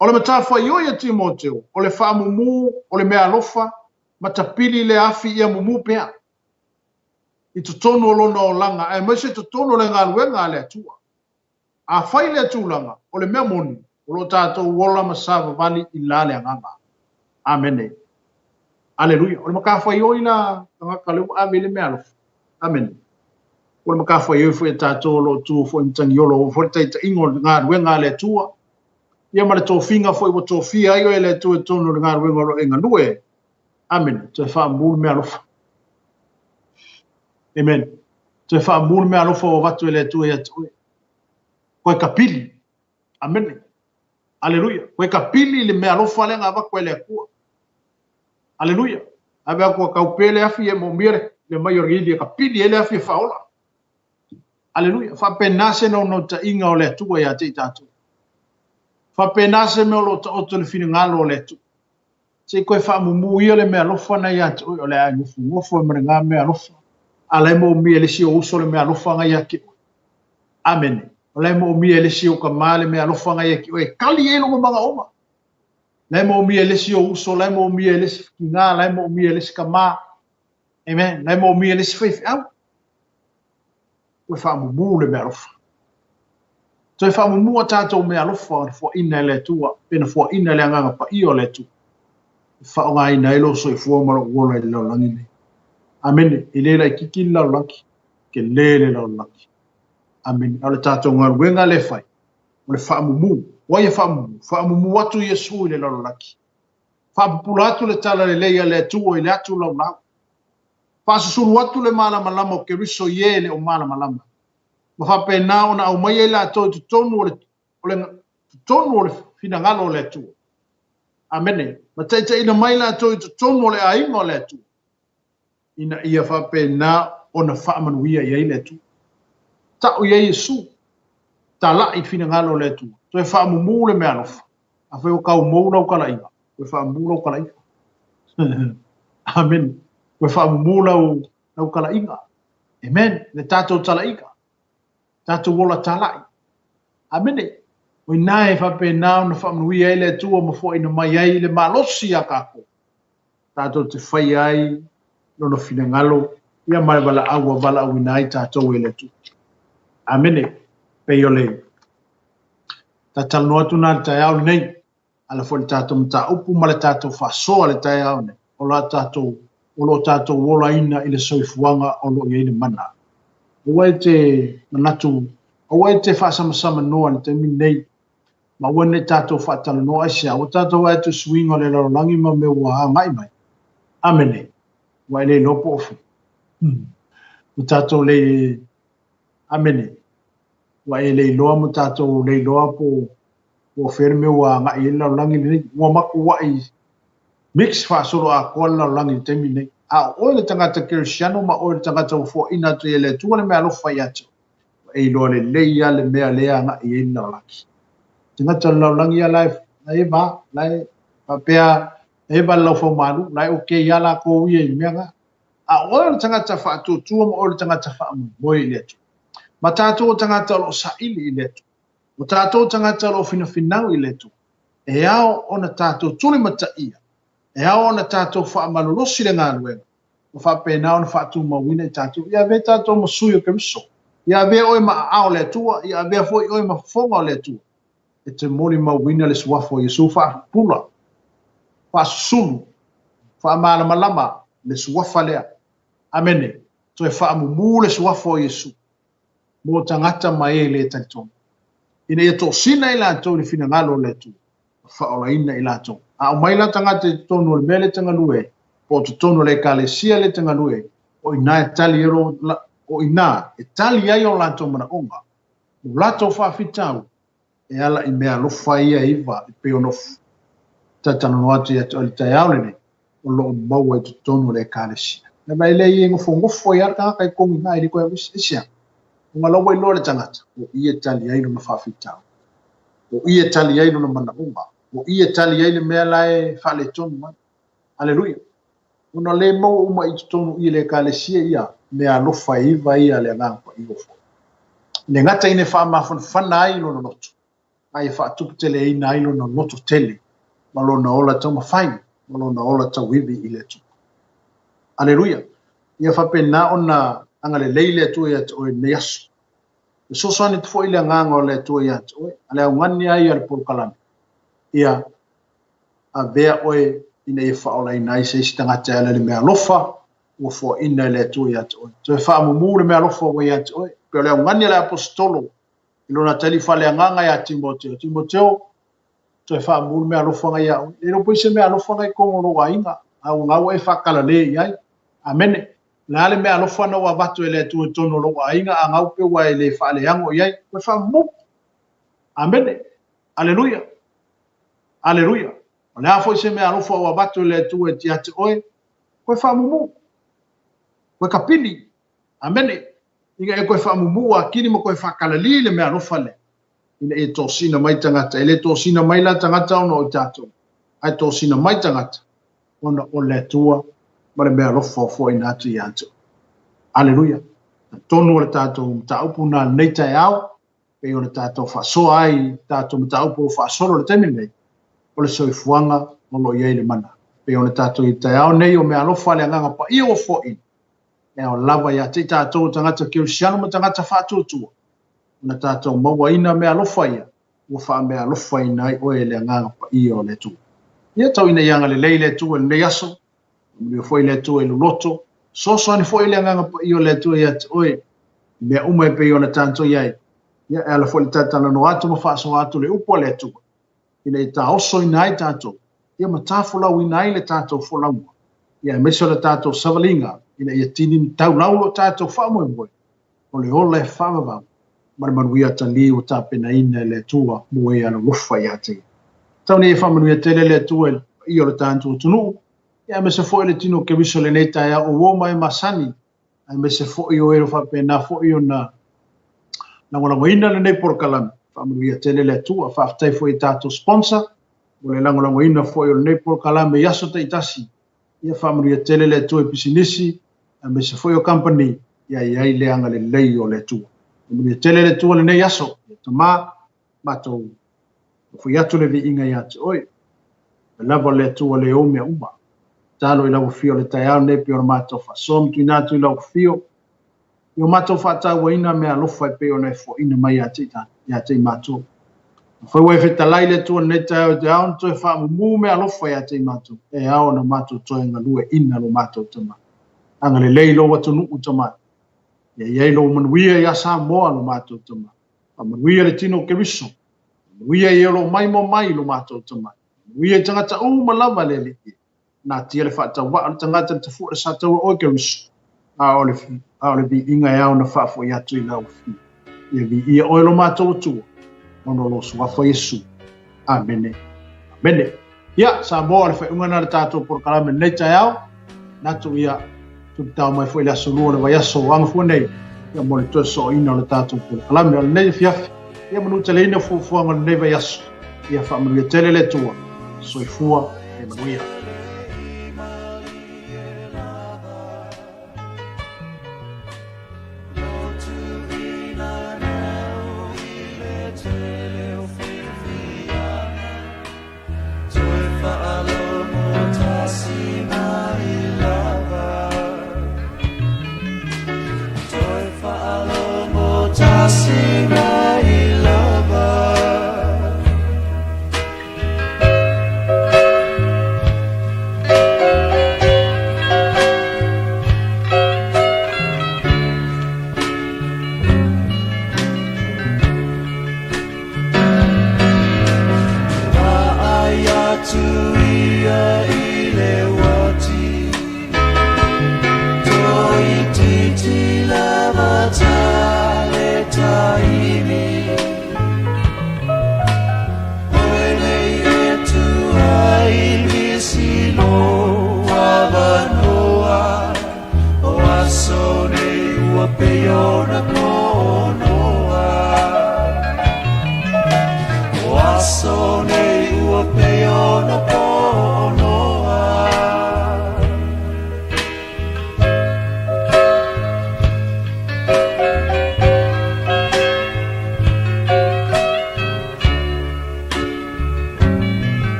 O le matafaioi a Timoteo, o le faamumu, o le mea alofa, ma tapili le afi ia mumu pea i totonu o lona olaga, aemaise i totonu o le galuega a le Atua. Afai lea tulaga, o le mea moni, o lo o tatou ola ma savavali i la le agaga. Amene. Aleluia. O le matafaioi la tagata lea ua ave i le mea alofa. Amene. O le matafaioi foi a tatou o lo o tu foi matagiolo, o foi le taitaiga o le galuega a le Atua, ia ma le tofiga foi ua tofia ai oe e le Atua i totonu o le galuega o lo o e galue. Amene. Toe faamumu le mea alofa. Amen. Toe faamumu le mea alofa ua avatu e le Atua ia te oe. Koe kapili. Amene. Aleluia. Koe kapili le mea alofa lea na avatu e le Atua. Aleluia. Ave atu a tau pē le afi e moomia le, le mai o le ili e kapili ai le afi e faaola. Aleluia. Faapena se naunautaiga o le Atua ia te i tatou. Faapena se mea o lo o taoto i le finagalo o le Atua. Se i toe faamumu ia le mea alofa na ia te oe, o le a e nofonofo ai ma lena mea alofa, a la e moomia e le isi ou uso le mea alofa na ia te oe. Amene. O la e moomia e le isi ou tama le mea alofa na ia te oe, e tali ai lona manaoga. La e moomia e le isi ou uso, la e moomia e le isi tina, la e moomia e le isi tama. Amen. La e moomia e le isi faifeau. Toe faamumu le mea alofa. Toe faamumu a tatou mea alofa na foaina e le Atua, pe na foaina e le Agaga Paia o le Atua, e faaaogaina ai lou soifua ma lou ola i le lalolagi nei. Amene. E le laitiiti le lalolagi, tele le lalolagi. Amene. A o le tatou galuega lea e fai, O le faamumu. O ai e faamumu? Faamumu atu Iesu i le lalolagi. Faapupula atu le tala lelei a le Atua i le atu laulau. Faasusulu atu le malamalama o Keriso i e le o malamalama. Ma faapena ona aumai ai latou i totonu o le, o le, totonu o le finagalo o le Atua. Amene. Ma taitaiina mai latou i totonu o le aiga o le Atua. Ina ia faapena ona faamanuia i ai le Atua. Ta'u i ai Iesu, tala'i finagalo o le Atua, toe faamumu le meaalofa. Afai ua kaumou lau kalaiga, toe faamumu lau kalaiga. Amene. Toe faamumu lau, lau kalaiga. Amen. Le tatou talaiga. Tatou ola tala'i. Amene. O ina e faapena ona faamanuia ai le Atua ma foaina mai ai le malosi iā tatou. Tatou te faia ai Lona finagalo, ia ma le valaau ua valaauina ai tatou e le Atua. Amene. Pei o le talatalanoa atu na le taeao lenei, ala foi le tatou mataupu ma le tatou faasoa le taeao nei, o la tatou, o lo o tatou olaina i le soifuaga o lo o i ai le mana. Aua e te manatu, aua e te faasamasama noa i le taimi lenei, ma aua ne i tatou faatalanoa aisea, ua tatou vaai atu i suiga o le lalolagi ma mea ua agai mai. Amene. Ua e le iloa po o fea. Ua tatou le... Amene. Ua e le iloa ma tatou le iloa po o fea le mea ua agai ai le lalolagi lenei. Ua matuai mix faasoloatoa le lalolagi i le taimi lenei. A o oe le tagata kerisiano ma oe le tagata ua foaina atu e le Atua le meaalofa ia te oe, ua e iloa lelei lava le mea lea e agai i ai le lalolagi. Tagata o le lalolagi ia la e va, la e faapea e va le laufaumalu, la e okay lava latou ia i le mea na. A o oe o le tagata faatuatua ma oe o le tagata faamoemoe i le Atua. Ma tatou o tagata o lo o saili i le Atua. O tatou o tagata o lo o finafinau i le Atua. E ao ona tatou tulimataia, e ao ona tatou faamalolosi le galuega, ma faapena ona faatumauina i tatou. Ia avea tatou ma sui o Keriso. Ia avea oe ma aao o le Atua, ia avea foi oe ma fofoga o le Atua. E te molimauina le suafa o Iesu faapupula, faasusulu, faamalamalama le suafa lea. Amene. Toe faamumu le suafa o Iesu mo tagata ma e le talitonu, ina ia toosina i latou i le finagalo o le Atua, ma faaolaina i latou. A aumai la tagata i totonu o le mea lea e te galue ai, po o totonu o le ekalesia lea e te galue ai, o i ina e tali ai o i ina e tali ai o latou manaoga, o latou faafitauli, e ala i meaalofa ia e iva e pei ona talatalanoa atu ia te oe i le taeao lenei, o lo o maua i totonu o le ekalesia. Aua e leai e nofonofo ai lava le tagata i totonu i ina e le toe alu ese. Aisea? Ona o la ua iloa le tagata, o i e tali ai lona faafitauli, o i e tali ai lona manaoga, o i e tali ai le mea la e faaletonu ai. Aleluia! Ona le maua uma i totonu i le ekalesia ia meaalofa e iva ia a le Agaga Paia o foi. E le gata ina faamafanafana ai lona loto, a ia faatuputeleina ai lona loto tele ma lona ola taumafai ma lona ola tauivi i le Atua. Aleluia! Ia faapena ona agalelei le Atua ia te oe i lenei aso. Fesoasoani atu foi le agaga o le Atua ia te oe, a le augani ai a le polokalame, ia avea oe ina ia faaolaina ai se isi tagata e ala i le meaalofa ua foaina e le Atua ia te oe. Toe faamumu le meaalofa ua ia te oe. Pei o le augani a le Aposetolo i lona tali faaleagaga ia Timoteo. Timoteo, toe faamumu le meaalofa na ia oe. E le iloa po i se meaalofa na i totonu o lou aiga, a ua na ua e faakalale i ai. Amene. O le a le meaalofa na ua avatu e le Atua i totonu o lou aiga, a gau pe ua e le faaleago i ai. Toe faamumu. Amene. Aleluia. Aleluia. O le a foi se meaalofa ua avatu e le Atua e ia te oe, koe faamumu, koe kapili. Amene. Ina ia koe faamumu atili ma koe faakalali le meaalofa lea, ina ia tosina mai tagata. E le tosina mai la tagata ona o i tatou, ae tosina mai tagata ona o le Atua ma le meaalofa o foaina atu ia te oe. Aleluia. Tonu o le tatou mataupu na lenei taeao, pei ona tatou faasoa ai i tatou mataupu o faasolo i le taimi lenei, o le soifuaga o lo o i ai le mana. Pei ona tatou i taeao nei o meaalofa a le Agaga Paia ua foaina, e ao lava ia te i tatou o tagata kerisiano ma tagata faatuatua, ona tatou mauaina meaalofa ia ua faameaalofaina ai oe e le Agaga Paia o le Atua. Ia tau ina ia agalelei le Atua i lenei aso, faamanuia foi le Atua i lou loto, fesoasoani foi le Agaga Paia o le Atua ia te oe, i mea uma e pei ona tatou i ai. Ia, e ala foi i le talatalanoa atu ma faasoa atu le upu a le Atua, ina ia taosoina ai tatou, ia ma tafolauina ai le tatou folauga, ia aemaise o le tatou savaliga, ina ia tini taulau lo tatou faamoemoe, o le ola e faavavau, ma le manuia tali ua tapenaina e le Atua mo e alolofa ia te ia. Tau nei e faamanuia tele le Atua i le paia o le tatou atunuu, ia aemaise foi le tino o Keriso i lenei taeao o uo ma e masani, aemaise foi o e faapena foi ona lagolagoina lenei polokalame. Faamanuia tele le Atua. Faafetai foi i tatou sponsor mo le lagolagoina foi o lenei polokalame i aso taitasi. Ia faamanuia tele le Atua i pisinisi, aemaise foi o kamupani, ia i ai le agalelei o le Atua. Faamanuia tele le Atua lenei aso. Ia Tama, matou fui atu le viiga ia te oe. E lava le Atua le ou mea uma. Talo i lau afio le taeao nei pei ona matou faasoa ma tuuina atu i lau afio i o matou faatauaina meaalofa e pei ona e foaina mai ia te i matou. Afai ua e fetalai le Atua lenei taeao i te ao na toe faamumu meaalofa ia te i matou, e ao ona matou toe galueaiina lo matou Tama. Agalelei lou atunuu Tama. Ia i ai lou manuia ia Samoa lo matou Tama. Faamanuia le tino o Keriso. Faamanuia i e o lo o maimoa mai lo matou Tama. Manuia i tagata uma lava le Alii. Natia le faatauvaa o le tagata le tafua le sataua oe Keriso. A o le, a o le viiga e ao na faafoi atu i lau afio. Ia viia oe lo matou Atua, ona o lou suafa Iesu. Amene. Amene. Ia, Samoa, o le faaiuga lena o le tatou polokalame lenei taeao. Manatu ia, tulitao mai foi le aso lua o le vaiaso o agafua nei, ia mo le toe sooina o le tatou polokalame. O lenei afiafi, ia manuteleina fuafuaga o lenei vaiaso. Ia faamanuia tele le Atua. Soifua ma ia manuia.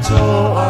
Toa.